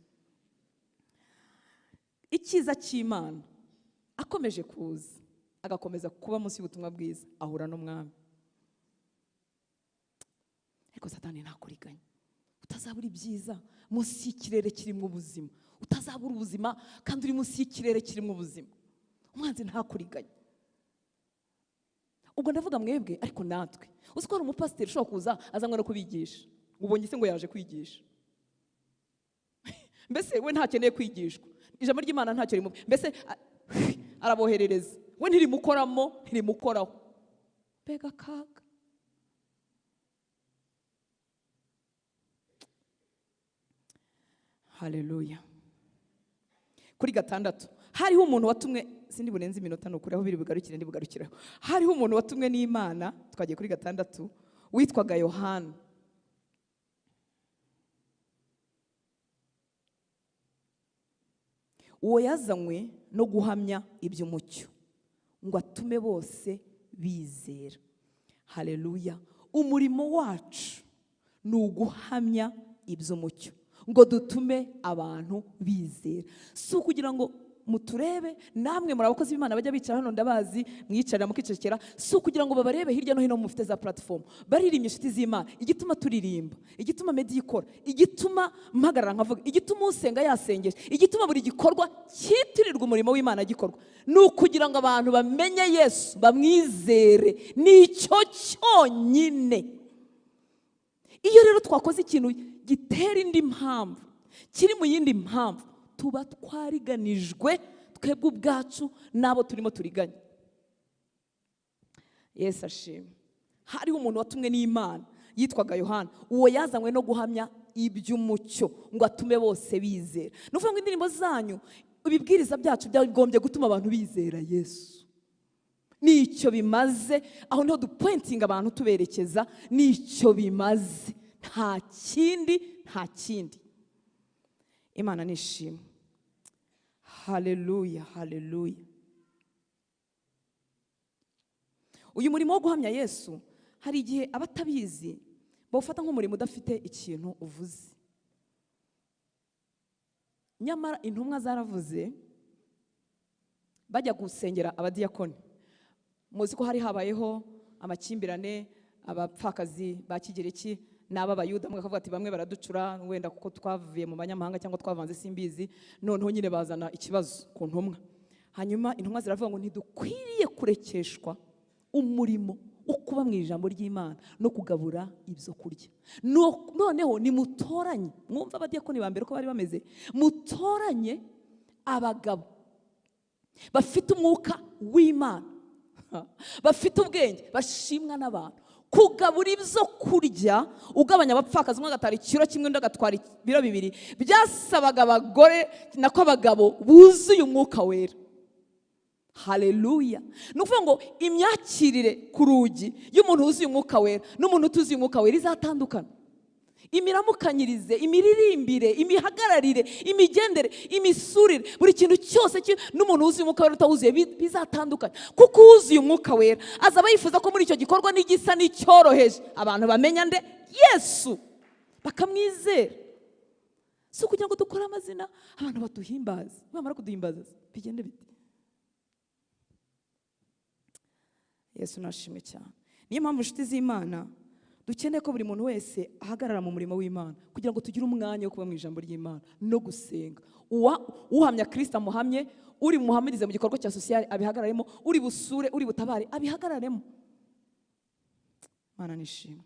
Icyiza cy'Imana akomeje kuza, agakomeza kuba munsi y'ubutumwa bwiza, ahura n'umwami. Ariko Satani ntakuriganya, utazabura ibyiza munsi y'ikirere kirimo ubuzima, utazabura ubuzima kandi uri munsi y'ikirere kirimo ubuzima. Umwanzi ntakuriganya. Ubwo ndavuga mwebwe, ariko natwe. Uzi ko hari umupasiteri ushobora kuza azanywe no kubigisha, ubonye se ngo yaje kwigisha, mbese we ntakeneye kwigishwa, ijambo ry'Imana ntacyo rimubwiye, mbese araboherereza, we ntirimukoramo, ntirimukoraho. Mbega akaga! Haleluya. Kuri gatandatu, hariho umuntu watumwe, sindi burenze iminota nukuri aho biri bugarukire ndi bugarukireho. Hariho umuntu watumwe n'Imana, twagiye kuri gatandatu, witwaga Yohana. Uwo yazanywe no guhamya iby'umucyo ngo atume bose bizera. Haleluya. Umurimo wacu ni uguhamya iby'umucyo ngo dutume abantu bizera. Si ukugira ngo muturebe, namwe muri abakozi b'Imana bajya bicara hano ndabazi, mwicarira mukicecekera, si ukugira ngo babarebe hirya no hino mufite za platform. Baririmbye inshuti z'Imana, igituma turirimba, igituma media ikora, igituma mpagarara nkavuga, igituma usenga yasengesha, igituma buri gikorwa cyitirirwa umurimo w'Imana gikorwa, ni ukugira ngo abantu bamenye Yesu, bamwizere. Nicyo cyonyine. Iyo rero twakoze ikintu gitera indi mpamvu, kiri mu yindi mpamvu, tuba twariganijwe twebwe ubwacu n'abo turimo turiganya. Yesu ashimwe. Hariho umuntu watumwe n'Imana yitwaga Yohana, uwo yazanywe no guhamya iby'umucyo ngo atume bose bizera. Ni ukuvuga ngo indirimbo zanyu, ibibwiriza byacu byagombye gutuma abantu bizera Yesu. Nicyo bimaze, aho niho dupointinga abantu tuberekeza, nicyo bimaze, nta kindi, nta kindi. Imana nishimwe. Haleluya, haleluya. Uyu murimo wo guhamya Yesu, hari igihe abatabizi bawufata nk'umurimo udafite ikintu uvuze. Nyamara intumwa zaravuze bajya gusengera abadiyakoni. Muzi ko hari habayeho amakimbirane, abapfakazi ba Kigereki n'aba Bayuda, mukavuga ati bamwe baraducura wenda kuko twavuye mu banyamahanga cyangwa twavanze simbizi, noneho nyine bazana ikibazo ku ntumwa. Hanyuma intumwa ziravuga ngo ntidukwiriye kurekeshwa umurimo wo kuba mu ijambo ry'Imana no kugabura ibyo kurya. Noneho nimutoranye, mwumva abadiyakoni ba mbere ko bari bameze, mutoranye abagabo bafite umwuka w'Imana, bafite ubwenge, bashimwa n'abantu. Kugabura ibyo kurya ugabanya abapfakazi, umwe agatwara ikiro kimwe undi agatwara ibiro bibiri, byasabaga abagore nako abagabo buzuye umwuka wera. Haleluya. Ni ukuvuga ngo imyakirire ku rugi y'umuntu wuzuye umwuka wera n'umuntu utuzuye umwuka wera izatandukana. Imiramukanyirize, imiririmbire, imihagararire, imigendere, imisurire, buri kintu cyose n'umuntu wuzuye umwuka wera utawuzuye bizatandukana. Kuko uwuzuye umwuka wera azaba yifuza ko muri icyo gikorwa n'igisa n'icyoroheje abantu bamenya nde? Yesu, bakamwizera. Si ukugira ngo dukore amazina abantu batuhimbaze, bamara kuduhimbaza bigende bite? Yesu nashimwe cyane. Niyo mpamvu inshuti z'Imana dukeneye ko buri muntu wese ahagarara mu murimo w'Imana kugira ngo tugire umwanya wo kuba mu ijambo ry'Imana no gusenga. Uhamya Kristo amuhamye, uri muhamirize mu gikorwa cya social abihagararemo, uri busure, uri butabare abihagararemo. Mana nishimwe.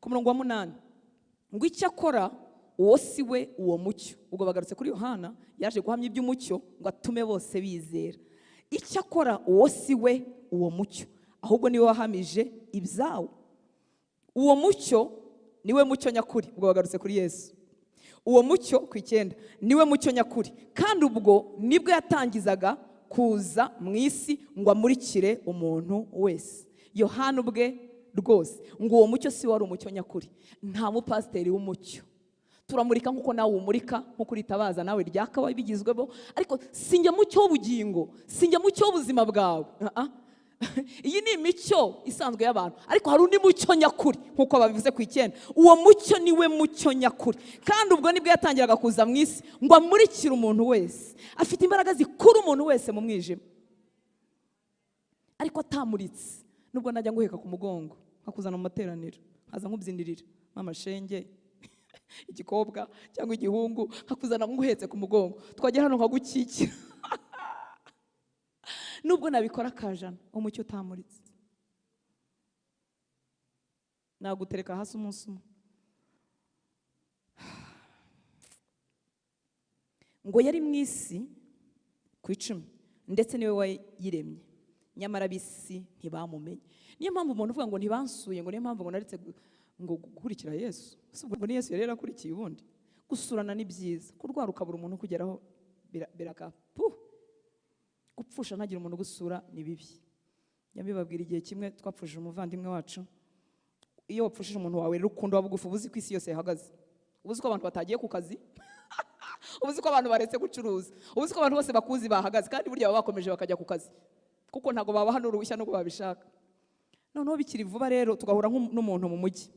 Ku murongo wa 8 ngo icyakora uwo si we uwo mucyo. Ubwo bagarutse kuri Yohana yaje guhamya iby'umucyo ngo atume bose bizera. Icyakora uwo si we uwo mucyo, ahubwo niwe wahamije ibyawo. Uwo mucyo niwe mucyo nyakuri. Ubwo bagarutse kuri Yesu. Uwo mucyo ku 9 niwe mucyo nyakuri, kandi ubwo nibwo yatangizaga kuza mu isi ngo amurikire umuntu wese. Yohana ubwe rwose ngo uwo mucyo si wari umucyo nyakuri. Nta mupasiteri w'umucyo. Turamurika nkuko nawe umurika, nkuko uritabaza nawe ryakabaye bigizwemo, ariko sinjya mucyo w'ubugingo, sinjya mucyo w'ubuzima bwawe. Iyi ni imicyo isanzwe y'abantu, ariko hari undi mucyo nyakuri nkuko babivuze ku 9. Uwo mucyo niwe mucyo nyakuri, kandi ubwo nibwo yatangiraga kuza mu isi ngo amurikire umuntu wese. Afite imbaraga zikura umuntu wese mu mwijima, ariko atamuritse. Nubwo najya nguheka ku mugongo nkakuzana mu materaniro, nkaza nkubyinirira mama shenge igikobwa cyangwa igihungu, nkakuzana nguhetse ku mugongo, twagera hano nkagukikira. Nubwo nabikora kajana, umucyo utamuritse nagutereka hasi umunsi umwe. Ngo yari mu isi ku 10 ndetse niwe wayiremye, nyamara ab'isi ntibamumenye. Niyo mpamvu umuntu uvuga ngo ntibansuye, ngo niyo mpamvu ngo naretse ngo gukurikira Yesu. Ubwo ni Yesu yari yarakurikiye ubundi. Gusurana ni byiza, kurwara ukabura umuntu kugeraho birakapu. Gupfusha ntagira umuntu gusura ni bibi. Yambibabwira igihe kimwe twapfushije umuvandimwe wacu. Iyo wapfushije umuntu wawe rukundo wabugufu, ubuzi ku isi yose yahagaze, ubuzi ko abantu batagiye ku kazi, ubuzi ko abantu baretse gucuruza, ubuzi ko abantu bose bakuzi bahagaze, kandi burya baba bakomeje bakajya ku kazi kuko ntago babaha n'uruhushya nubwo babishaka. Noneho bikiri vuba rero tugahura n'umuntu mu mujyi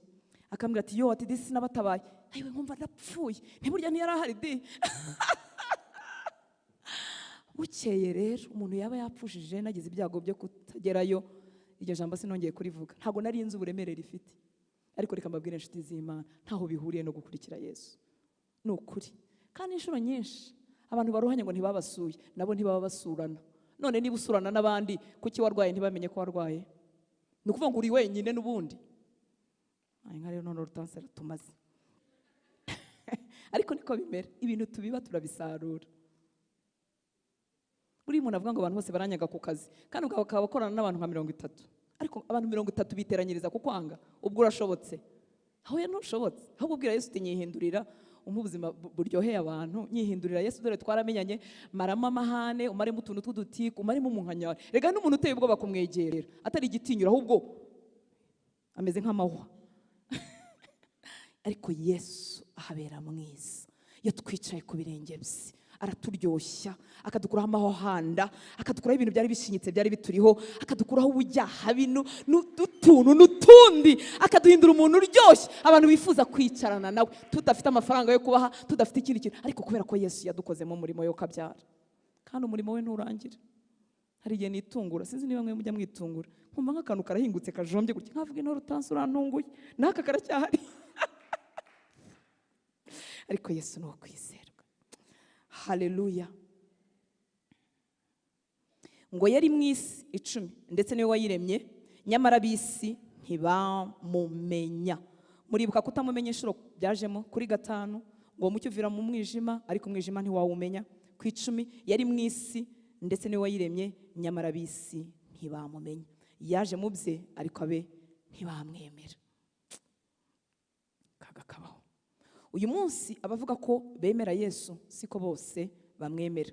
akambwira ati yo, ati disi nabatabaye. Ayiwe nkumva ndapfuye, ntiburya ntiyarahari di. Bukeye rero umuntu yaba yapfushije nagize ibyago byo kutagerayo, iryo jambo sinongeye kurivuga. Ntago nari nzi uburemere rifite, ariko reka mbabwire inshuti z'Imana, ntaho bihuriye no gukurikira Yesu. Ni ukuri. Kandi inshuro nyinshi abantu baruhanye ngo ntibabasuye, nabo ntibaba basurana. None niba usurana n'abandi, kuki warwaye ntibamenye ko warwaye? Ni ukuvuga ngo uri wenyine n'ubundi. Ay nka rero none urutansera tumaze. Ariko niko bimera, ibintu tubiba turabisarura. Uri umuntu avuga ngo abantu bose baranyaga ku kazi, kandi ukaba bakorana n'abantu nka 30, ariko abantu 30 biteranyiriza kukwanga, ubwo urashobotse? Aho ya ntushobotse. Ahubwo ubwira Yesu uti nyihindurira, umpa ubuzima buryoheye abantu, nyihindurira Yesu, dore twaramenyanye, maramo amahane, umaremo utuntu tw'udutiku, umaremo umunkanyari. Rega n'umuntu uteye ubwoba kumwegerera, atari igitinyiro ahubwo ameze nk'amahwa. Ariko Yesu ahabera mwiza. Iyo twicaye ku birenge bye araturyoshya, akadukuraho amahwahanda, akadukuraho ibintu byari bishinyitse byari bituriho, akadukuraho ubujyaha bino n'utuntu n'utundi, akaduhindura umuntu uryoshye abantu bifuza kwicarana nawe, tudafite amafaranga yo kubaha, tudafite ikindi kintu, ariko kubera ko Yesu yadukozemo umurimo yo kabyara. Kandi umurimo we nturangira. Hari igihe nitungura, sinzi niba mwe mujya mwitungura, nkumva nk'akantu karahingutse kajombye gutya, nkavuga intore utansi urantunguye, n'aka karacyahari. Ariko Yesu ni uwo kwizerwa. Haleluya. Ngo yari mu isi 10 ndetse niwe wayiremye, nyamara ab'isi ntibamumenya. Muribuka kutamumenya inshuro byajemo kuri 5, ngo mucyo uvira mu mwijima, ariko umwijima ntiwawumenya. Ku 10 yari mu isi ndetse niwe wayiremye, nyamara ab'isi ntibamumenya. Yaje mu bye ariko abe ntibamwemera. Kaga kabaho. Uyu munsi abavuga ko bemera Yesu siko bose bamwemera.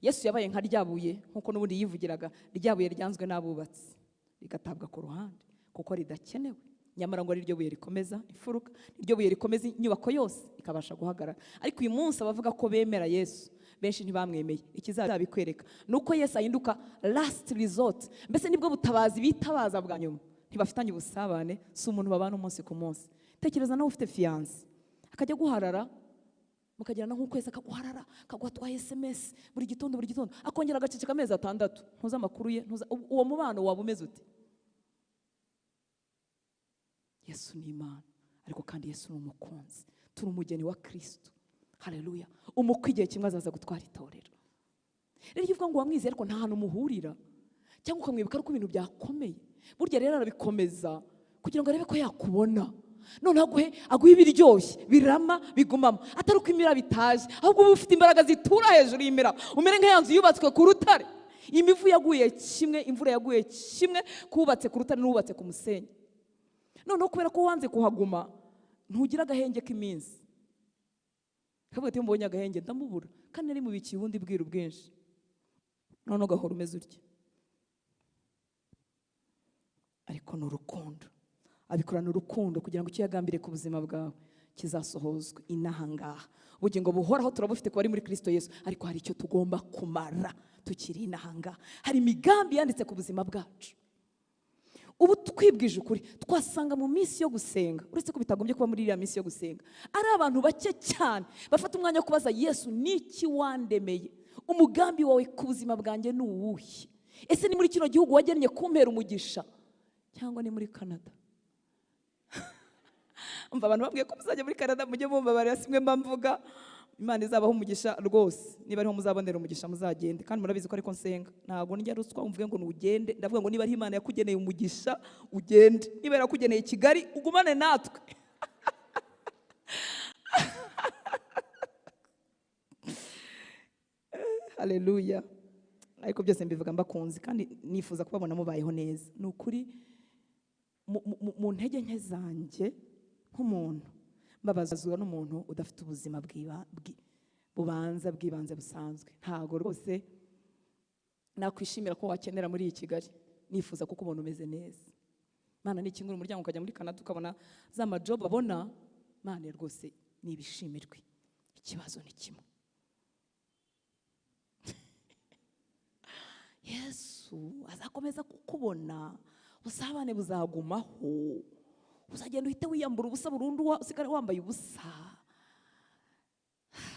Yesu yabaye nka ryabuye, nkuko n'ubundi yivugiraga, ryabuye ryanzwe n'abubatsi rigatabwa ku ruhande kuko ridakenewe. Nyamara ngo ari ryo buye rikomeza imfuruka, niryo buye rikomeza inyubako yose ikabasha guhagarara. Ariko uyu munsi abavuga ko bemera Yesu benshi ntibamwemeye. Ikizabikwereka nuko Yesu ahinduka last resort, mbese nibwo butabazi bitabaza bwa nyuma. Ntibafitanye ubusabane, si umuntu babana umunsi ku munsi. Tekereza nawe ufite fiance akajya guharara, mukagirana nk'ukwezi akaguharara, akaguha twa SMS buri gitondo buri gitondo, akongera agaceceka amezi 6, ntuza amakuru ye, ntuza. Uwo mubano waba umeze ute? Yesu ni Imana, ariko kandi Yesu ni umukunzi. Turi umugeni wa Kristo. Haleluya. Umukwe igihe kimwe azaza gutwara itorero. Rero iyo uvuga ngo wamwizeye ariko nta hantu muhurira, cyangwa ukamwibuka ariko ibintu byakomeye, burya rero arabikomeza kugira ngo arebe ko yakubona. Noneho aguhe ibiryoshye birama bigumamo, atari uko imiraba itaje, ahubwo uba ufite imbaraga zitura hejuru y'imiraba, umere nka ya nzu yubatswe ku rutare. Imivu yaguye kimwe, imvura yaguye kimwe, kubatse ku rutare n'ubatse ku musenyi. Noneho kubera ko wanze kuhaguma, ntugira agahenge k'iminsi. Kavuga ati mbonye agahenge ndamubura, kandi nari mubikiye ubundi bwiru bwinshi. Noneho gahora umeze utya. Ariko ni urukundo, abikorana urukundo kugira ngo icyo yagambiriye ku buzima bwawe kizasohozwe inaha ngaha. Ubugingo buhoraho turabufite kuba ari muri Kristo Yesu, ariko hari icyo tugomba kumara tukiri inaha ngaha. Hari imigambi yanditse ku buzima bwacu. Ubu twibwije ukuri twasanga mu minsi yo gusenga, uretse ko bitagombye kuba muri iriya minsi yo gusenga, ari abantu bake cyane bafata umwanya wo kubaza Yesu, niki wandemeye? Umugambi wawe ku buzima bwanjye ni uwuhe? Ese ni muri kino gihugu wagennye kumpera umugisha, cyangwa ni muri Canada? Umva abantu babwiye ko muzajya muri Canada, mujye mumbabarira simwe mba mvuga. Imana izabaho umugisha rwose, niba ariho muzabonera umugisha muzagende. Kandi murabizi ko ariko nsenga, ntabwo njya ruswa umvuge ngo nugende, ndavuga ngo niba ari Imana yakugeneye umugisha ugende, niba yarakugeneye Kigali ugumane natwe. Haleluya. Ariko byose mbivuga mbakunze kandi nifuza kubabona mubayeho neza. Ni ukuri mu ntege nke zanjye nk'umuntu, mbabazwa n'umuntu udafite ubuzima bubanza bw'ibanze busanzwe. Ntago rwose nakwishimira ko wakenera muri iyi Kigali, nifuza kukubona umeze neza. Mana nikingura umuryango ukajya muri Canada ukabona za majob babona, Mana rwose nibishimirwe. Ikibazo ni kimwe, Yesu azakomeza kukubona, ubusabane buzagumaho, uzagenda uhite wiyambura ubusa burundu, usigare wambaye ubusa.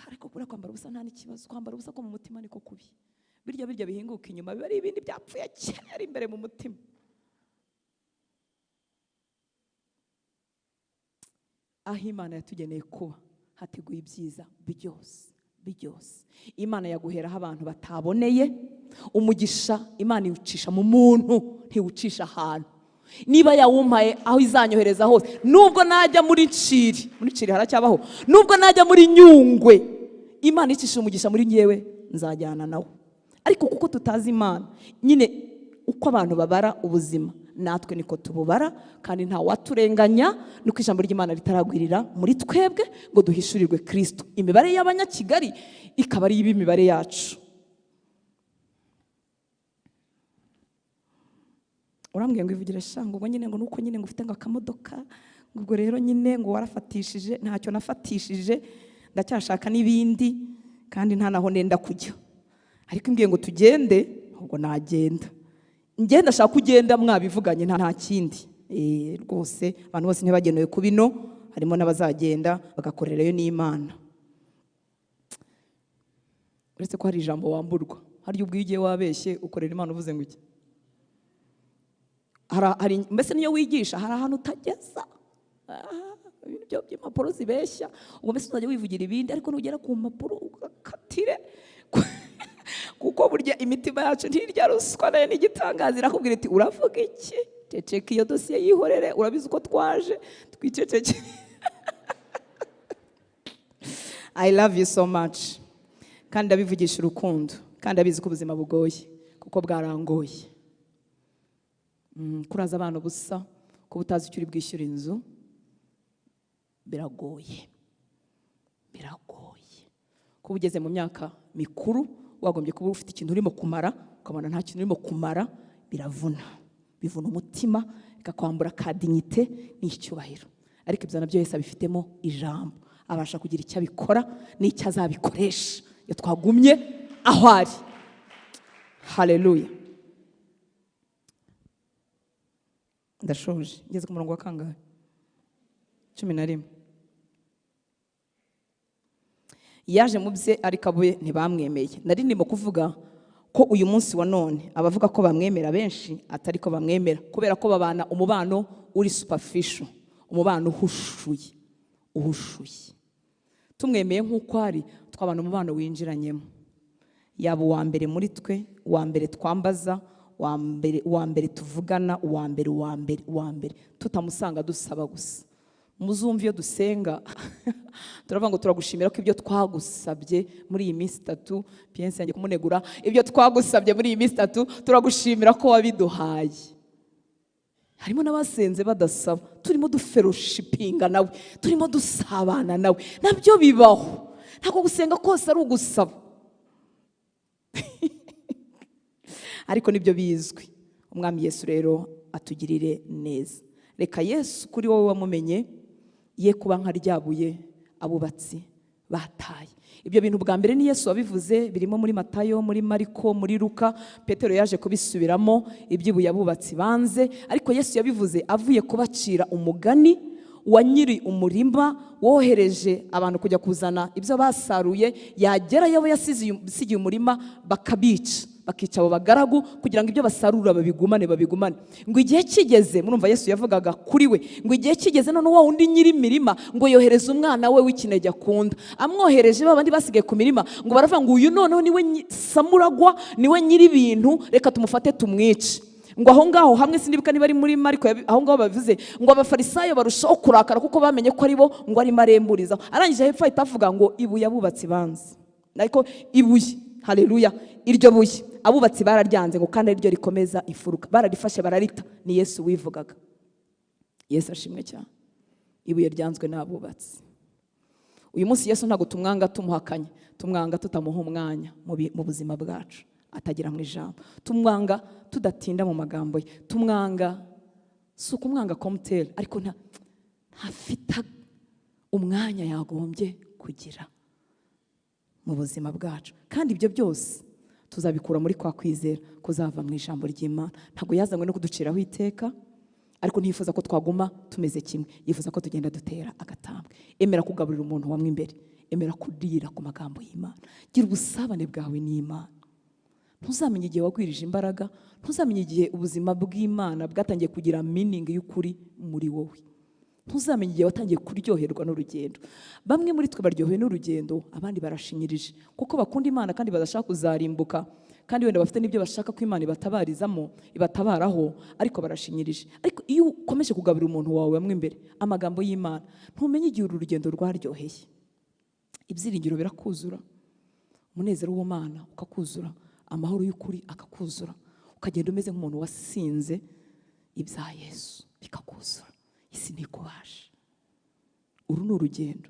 Ariko kubera kwambara ubusa nta n'ikibazo, kwambara ubusa ko mu mutima niko kubi. Birya bihinguka inyuma biba ari ibindi byapfuye kera imbere mu mutima. Aho Imana yatugeneye kuba hateguye ibyiza byose byose. Imana yaguheraho abantu bataboneye umugisha. Imana iwucisha mu muntu, ntiwucisha ahantu. Niba yawumpaye aho izanyohereza hose, nubwo najya muri Nshiri, muri Nshiri haracyabaho, nubwo najya muri Nyungwe, Imana icisha umugisha muri ngewe nzajyana nawe. Ariko kuko tutazi Imana nyine, uko abantu babara ubuzima natwe niko tububara, kandi nta waturenganya, nuko ijambo ry'Imana ritaragwirira muri twebwe ngo duhishurirwe Kristo. Imibare y'abanyakigali ikaba ari imibare yacu. Urambwiye ngo ivugire shango ngo nyine ngo nuko nyine ngo ufite ngo akamodoka, ubwo rero nyine ngo warafatishije. Ntacyo nafatishije, ndacyashaka n'ibindi kandi nta naho nenda kujya. Ariko imbwiye ngo tugende, ubwo nagenda. Ngenda ashaka kugenda mwabivuganye nta kindi. Rwose abantu bose ntibagenewe kubino, harimo n'abazagenda bagakorerayo n'Imana. Uretse ko hari ijambo wamburwa, hari ubwo ugiye wabeshye ukorera Imana uvuze ngo iki? Hari mbese niyo wigisha hari ahantu utageza, ibintu by'impapuro zibeshya, ubwo mbese uzajya wivugira ibindi, ariko nugera ku mpapuro ugakatire kuko burya imitima yacu ntirya ruswa nayo n'igitangaza, irakubwira iti uravuga iki? Ceceka iyo dosiye yihorere, urabizi uko twaje twiceceke. I love you so much, kandi ndabivugisha urukundo, kandi abizi ko ubuzima bugoye kuko bwarangoye. Kuraza abana ubusa, kuba utazi icyo uri bwishyura inzu biragoye, biragoye. Kuba ugeze mu myaka mikuru wagombye kuba ufite ikintu urimo kumara, ukabona nta kintu urimo kumara, biravuna, Bivuna umutima, bikakwambura ka dignité n'icyubahiro. Ariko ibyo nabyo Yesu abifitemo ijambo, abasha kugira icyo abikora n'icyo azabikoresha iyo twagumye aho ari. Haleluya. Ndashoje, ngeze ku murongo wa kangahe? 11. Yaje mu bye ariko abuye ntibamwemeye. Nari ndimo kuvuga ko uyu munsi wa none abavuga ko bamwemera benshi atari ko bamwemera, kubera ko babana umubano uri superficial, umubano uhushuye, uhushuye. Tumwemeye nk'uko ari, twabana umubano winjiranyemo. Yaba uwa mbere muri twe, uwa mbere twambaza, uwa mbere tuvugana, uwa mbere, uwa mbere, uwa mbere, tutamusanga dusaba gusa. Muzumva iyo dusenga turavuga ngo turagushimira ko ibyo twagusabye muri iyi minsi itatu, Piense yanjye kumunegura, ibyo twagusabye muri iyi minsi itatu turagushimira ko wabiduhaye. Harimo n'abasenze badasaba, turimo duferoshipinga nawe, turimo dusabana nawe, nabyo bibaho. Ntabwo gusenga kose ari ugusaba. Ariko nibyo bizwi. Umwami Yesu rero atugirire neza. Reka Yesu kuri wowe wamumenye ye kuba nka ryabuye abubatsi bataye. Ibyo bintu bwa mbere ni Yesu wabivuze, birimo muri Matayo, muri Mariko, muri Luka. Petero yaje kubisubiramo iby'ibuye abubatsi banze, ariko Yesu yabivuze avuye kubacira umugani wa nyiri umurima wohereje abantu kujya kuzana ibyo basaruye, yagerayo abo yasigiye umurima bakabica, bakica abo bagaragu kugira ngo ibyo basarura babigumane, babigumane. Ngo igihe kigeze, murumva Yesu yavugaga kuri we, ngo igihe kigeze none wa undi nyiri mirima ngo yohereza umwana we w'ikinege akunda. Amwohereje babandi basigaye ku mirima ngo baravuga ngo uyu noneho niwe samuragwa, niwe nyiri ibintu, reka tumufate tumwice. Ngo aho ngaho hamwe sinibuka niba ari muri Mariko, aho ngaho bavuze ngo abafarisayo barushaho kurakara kuko bamenye ko ari bo ngo ari maremburizaho. Arangije hepfo ahita avuga ngo ibuye abubatsi banze, ariko ibuye, haleluya, iryo buye abubatsi bararyanze ngo kandi ariryo rikomeza imfuruka, bararifashe bararita. Ni Yesu wivugaga. Yesu ashimwe cyane. Ibuye ryanzwe n'abubatsi. Uyu munsi Yesu ntabwo tumwanga tumuhakanye, tumwanga tutamuha umwanya mu buzima bwacu, atagira mu ijambo. Tumwanga tudatinda mu magambo ye, tumwanga si ukumwanga komutera, ariko ntafite umwanya yagombye kugira mu buzima bwacu. Kandi ibyo byose tuzabikura muri kwa kwizera kuzava mu ijambo ry'Imana. Ntabwo yazanywe no kuduciraho iteka, ariko ntiyifuza ko twaguma tumeze kimwe, yifuza ko tugenda dutera agatambwe. Emera kugaburira umuntu wamwe imbere, emera kurira ku magambo y'Imana, gira ubusabane bwawe n'Imana. Ntuzamenye igihe wagwirije imbaraga, ntuzamenye igihe ubuzima bw'Imana bwatangiye kugira meaning y'ukuri muri wowe. Ntuzamenye igihe watangiye kuryoherwa n'urugendo. Bamwe muri twe baryohewe n'urugendo, abandi barashinyirije kuko bakunda Imana kandi badashaka kuzarimbuka, kandi wenda bafite n'ibyo bashaka ko Imana ibatabarizamo, ibatabaraho, ariko barashinyirije. Ariko iyo ukomeje kugaburira umuntu wawe wamwe imbere amagambo y'Imana, ntumenye igihe uru rugendo rwaryoheye. Ibyiringiro birakuzura, umunezero w'Imana ukakuzura, amahoro y'ukuri akakuzura, ukagenda umeze nk'umuntu wasinze ibya Yesu bikakuzura. Isi ntikubasha. Uru ni urugendo,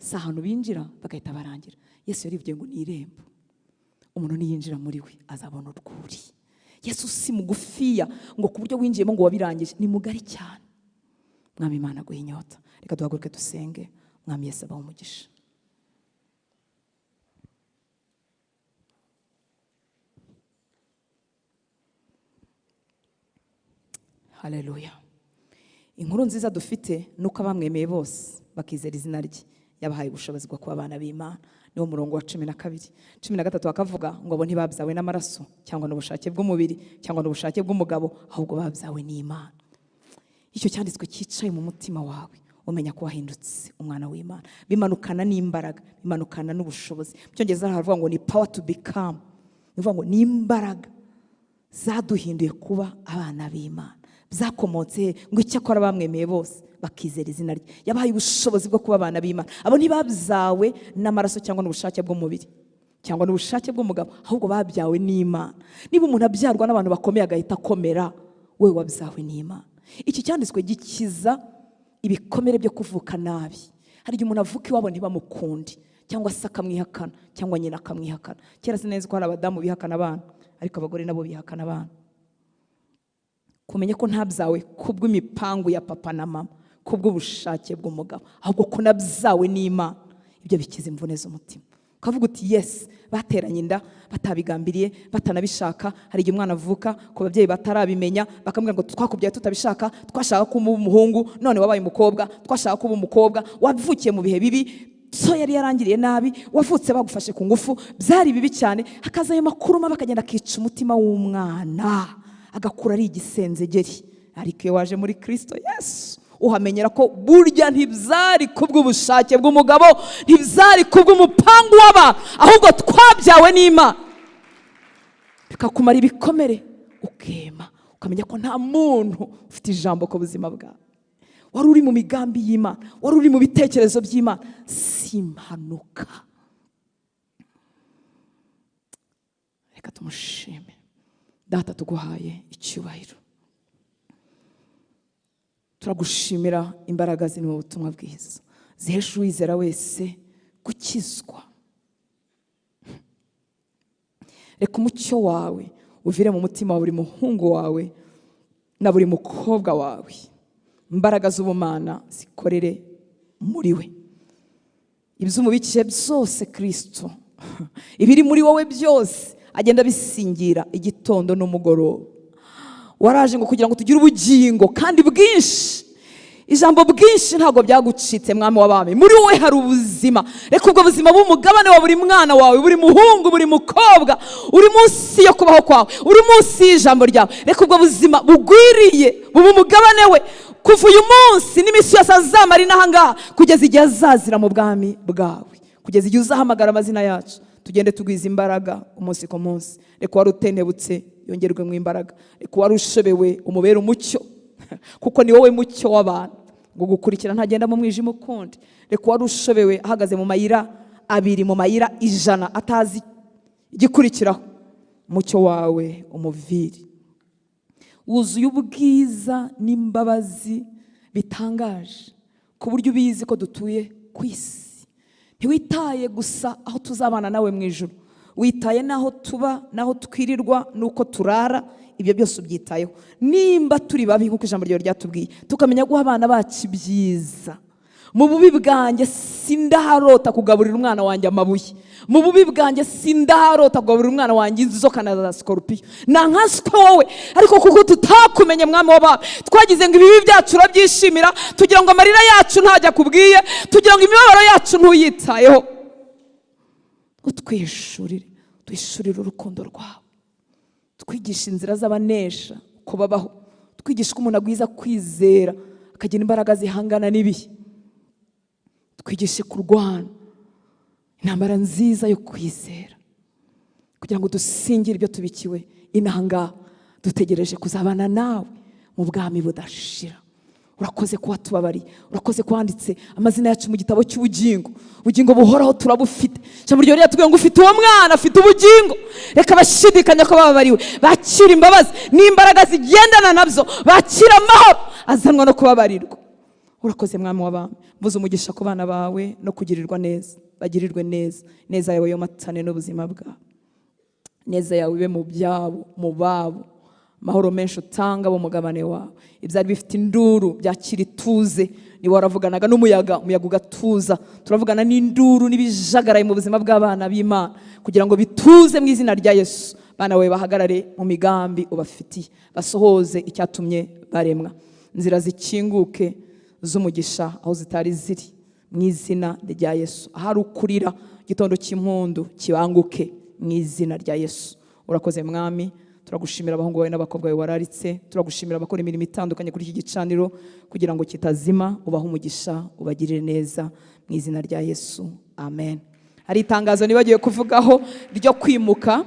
si ahantu binjira bagahita barangira. Yesu yarivugiye ngo ni irembo, umuntu niyinjira muri we azabona urwuri. Yesu si mugufiya ngo ku buryo winjiyemo ngo wabirangije, ni mugari cyane. Mwami Imana aguhe inyota. Reka duhaguruke dusenge. Mwami Yesu abahe umugisha. Haleluya. Inkuru nziza dufite nuko abamwemeye bose bakizera izina rye yabahaye ubushobozi bwo kuba abana b'Imana. Niwo murongo wa 12. 13 bakavuga ngo abo ntibabyawe n'amaraso cyangwa n'ubushake bw'umubiri cyangwa n'ubushake bw'umugabo, ahubwo babyawe n'Imana. Icyo cyanditswe cyicaye mu mutima wawe, umenya ko wahindutse umwana w'Imana. Bimanukana n'imbaraga, bimanukana n'ubushobozi. Mu Cyongereza haravuga ngo ni power to become. Ni ukuvuga ngo ni imbaraga zaduhinduye kuba abana b'Imana. Byakomotse ngo icyakora bamwemeye bose bakizera izina rye, yabahaye ubushobozi bwo kuba abana b'Imana. Abo ntibabyawe n'amaraso cyangwa n'ubushake bw'umubiri cyangwa n'ubushake bw'umugabo, ahubwo babyawe n'Imana. Niba umuntu abyarwa n'abantu bakomeye agahita akomera, we wabyawe n'Imana. Iki cyanditswe gikiza ibikomere byo kuvuka nabi. Hari igihe umuntu avuka iwabo ntibamukunde, cyangwa se akamwihakana, cyangwa nyina akamwihakana. Kera sinzi ko hari abadamu bihakana abana, ariko abagore nabo bihakana abana. Kumenya ko ntabyawe kubw'imipangu ya papa na mama, kubw'ubushake bw'umugabo, ahubwo ko nabyawe n'Imana, ibyo bikiza imvune z'umutima. Ukavuga uti yes, bateranye inda batabigambiriye, batanabishaka. Hari igihe umwana avuka ku babyeyi batarabimenya, bakamubwira ngo twakubyaye tutabishaka, twashaka kuba umuhungu none wabaye umukobwa, twashaka kuba umukobwa, wavukiye mu bihe bibi, so yari yarangiriye nabi, wavutse bagufashe ku ngufu, byari bibi cyane. Hakaza ayo makuru mabi akagenda akica umutima w'umwana, agakura ari igisenzegeri. Ariko iyo waje muri Kristo Yesu, uhamenyera ko burya ntibyari kubw'ubushake bw'umugabo, ntibyari kubw'umupangu w'abantu, ahubwo twabyawe n'Imana. Bikakumara ibikomere, ukema, ukamenya ko nta muntu ufite ijambo ku buzima bwawe. Wari uri mu migambi y'Imana, wari uri mu bitekerezo by'Imana, si impanuka. Reka tumushime. Data, tuguhaye icyubahiro, turagushimira imbaraga ziri mu butumwa bwiza zihesha uwizera wese gukizwa. Reka umucyo wawe uvire mu mutima wa buri muhungu wawe na buri mukobwa wawe, imbaraga z'ubumana zikorere muri we. Ibyo umubikiye byose Kristo, ibiri muri wowe byose agenda bisingira igitondo n'umugoroba. Waraje ngo kugira ngo tugire ubugingo kandi bwinshi. Ijambo bwinshi ntabwo byagucitse mwami w'abami, muri wowe hari ubuzima. Reka ubwo buzima bw'umugabane wa buri mwana wawe, buri muhungu, buri mukobwa uri munsi yo kubaho kwawe, uri munsi y'ijambo ryawe. Reka ubwo buzima bugwiriye buba umugabane we kuva uyu munsi n'iminsi yose azamara inaha ngaha, kugeza igihe azazira mu bwami bwawe, kugeza igihe uzahamagara amazina yacu. Tugende tugwiza imbaraga umunsi ku munsi. Reka wari utentebutse yongerwe mu imbaraga, reka wari ushobewe umubere umucyo, kuko ni wowe mucyo w'abantu. Ngo gukurikira ntagenda mu mwijima ukundi. Reka wari ushobewe ahagaze mu mayira abiri, mu mayira 100, atazi igikurikiraho, umucyo wawe umuvire. Wuzuye ubwiza n'imbabazi bitangaje, ku buryo ubizi ko dutuye ku isi. Ntiwitaye gusa aho tuzabana nawe mu ijuru, witaye naho tuba, naho twirirwa, nuko turara, ibyo byose ubyitayeho. Nimba turi babi nk'uko ijambo ryawe ryatubwiye, tukamenya guha abana bacu ibyiza. Mu bubi bwanjye sindaharota kugaburira umwana wanjye amabuye, mu bubi bwanjye sindaharota kugaburira umwana wanjye inzoka na za sikorupiyo, nankaswe wowe. Ariko kuko tutakumenye mwami w'abami, twagize ngo ibibi byacu urabyishimira, tugira ngo amarira yacu ntajya kubwiye, tugira ngo imibabaro yacu ntuyitayeho. Utwishurire, twishurire urukundo rwawe, twigisha inzira z'abanesha uko babaho, twigisha ko umuntu agwiza kwizera akagira imbaraga zihangana n'ibihe, twigishe kurwana intambara nziza yo kwizera, kugira ngo dusingire ibyo tubikiwe inaha ngaha, dutegereje kuzabana nawe mu bwami budashira. Urakoze kuba tubabariye, urakoze kwanditse amazina yacu mu gitabo cy'ubugingo. Ubugingo buhoraho turabufite. Ijambo ryawe riratubwira ngo ufite uwo mwana afite ubugingo. Reka abashidikanya ko bababariwe bakira imbabazi n'imbaraga zigendana nabyo, bakira amahoro azanwa no kubabarirwa. Urakoze mwami w'abami, mvuze umugisha ku bana bawe no kugirirwa neza, bagirirwe neza, neza yawe yomatane n'ubuzima bwabo, neza yawe ibe mu byabo, mu babo, amahoro menshi utanga bo mugabane wawe. Ibyari bifite induru byakira ituze, niba waravuganaga n'umuyaga, umuyaga ugatuza. Turavugana n'induru n'ibijagaraye mu buzima bw'abana b'Imana kugira ngo bituze mu izina rya Yesu. Bana bawe bahagarare mu migambi ubafitiye, basohoze icyatumye baremwa, inzira zikinguke z'umugisha aho zitari ziri mu izina rya Yesu. Ahari ukurira igitondo cy'impundu kibanguke mu izina rya Yesu. Urakoze mwami, turagushimira abahungu bawe n'abakobwa bawe wararitse, turagushimira abakora imirimo itandukanye kuri iki gicaniro kugira ngo kitazima. Ubahe umugisha, ubagirire neza mu izina rya Yesu, amen. Hari itangazo nibagiye kuvugaho ryo kwimuka,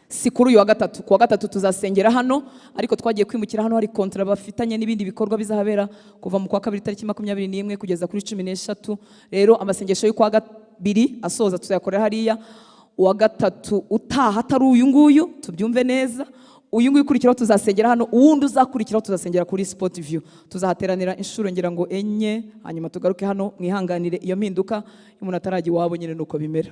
si kuri uyu wa gatatu. Ku wa gatatu tuzasengera hano, ariko twagiye kwimukira hano, hari kontra bafitanye n'ibindi bikorwa bizahabera kuva mu kwa kabiri tariki 21 kugeza kuri 13. Rero amasengesho y'ukwa kabiri asoza tuzayakorera hariya. Uwa gatatu utaha atari uyu nguyu, tubyumve neza, Uyu nguyu ukurikiraho tuzasengera hano, uwundi uzakurikiraho tuzasengera kuri Sport View. Tuzahateranira inshuro ngira ngo 4, hanyuma tugaruke hano. Mwihanganire iyo mpinduka, iyo umuntu atarajya iwabo nyine nuko bimera.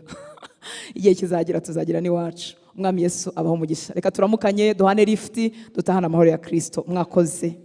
Igihe kizagira tuzagira n'iwacu. Umwami Yesu abaho umugisha. Reka turamukanye, duhane lifuti, dutahane amahoro ya Kristo. Mwakoze.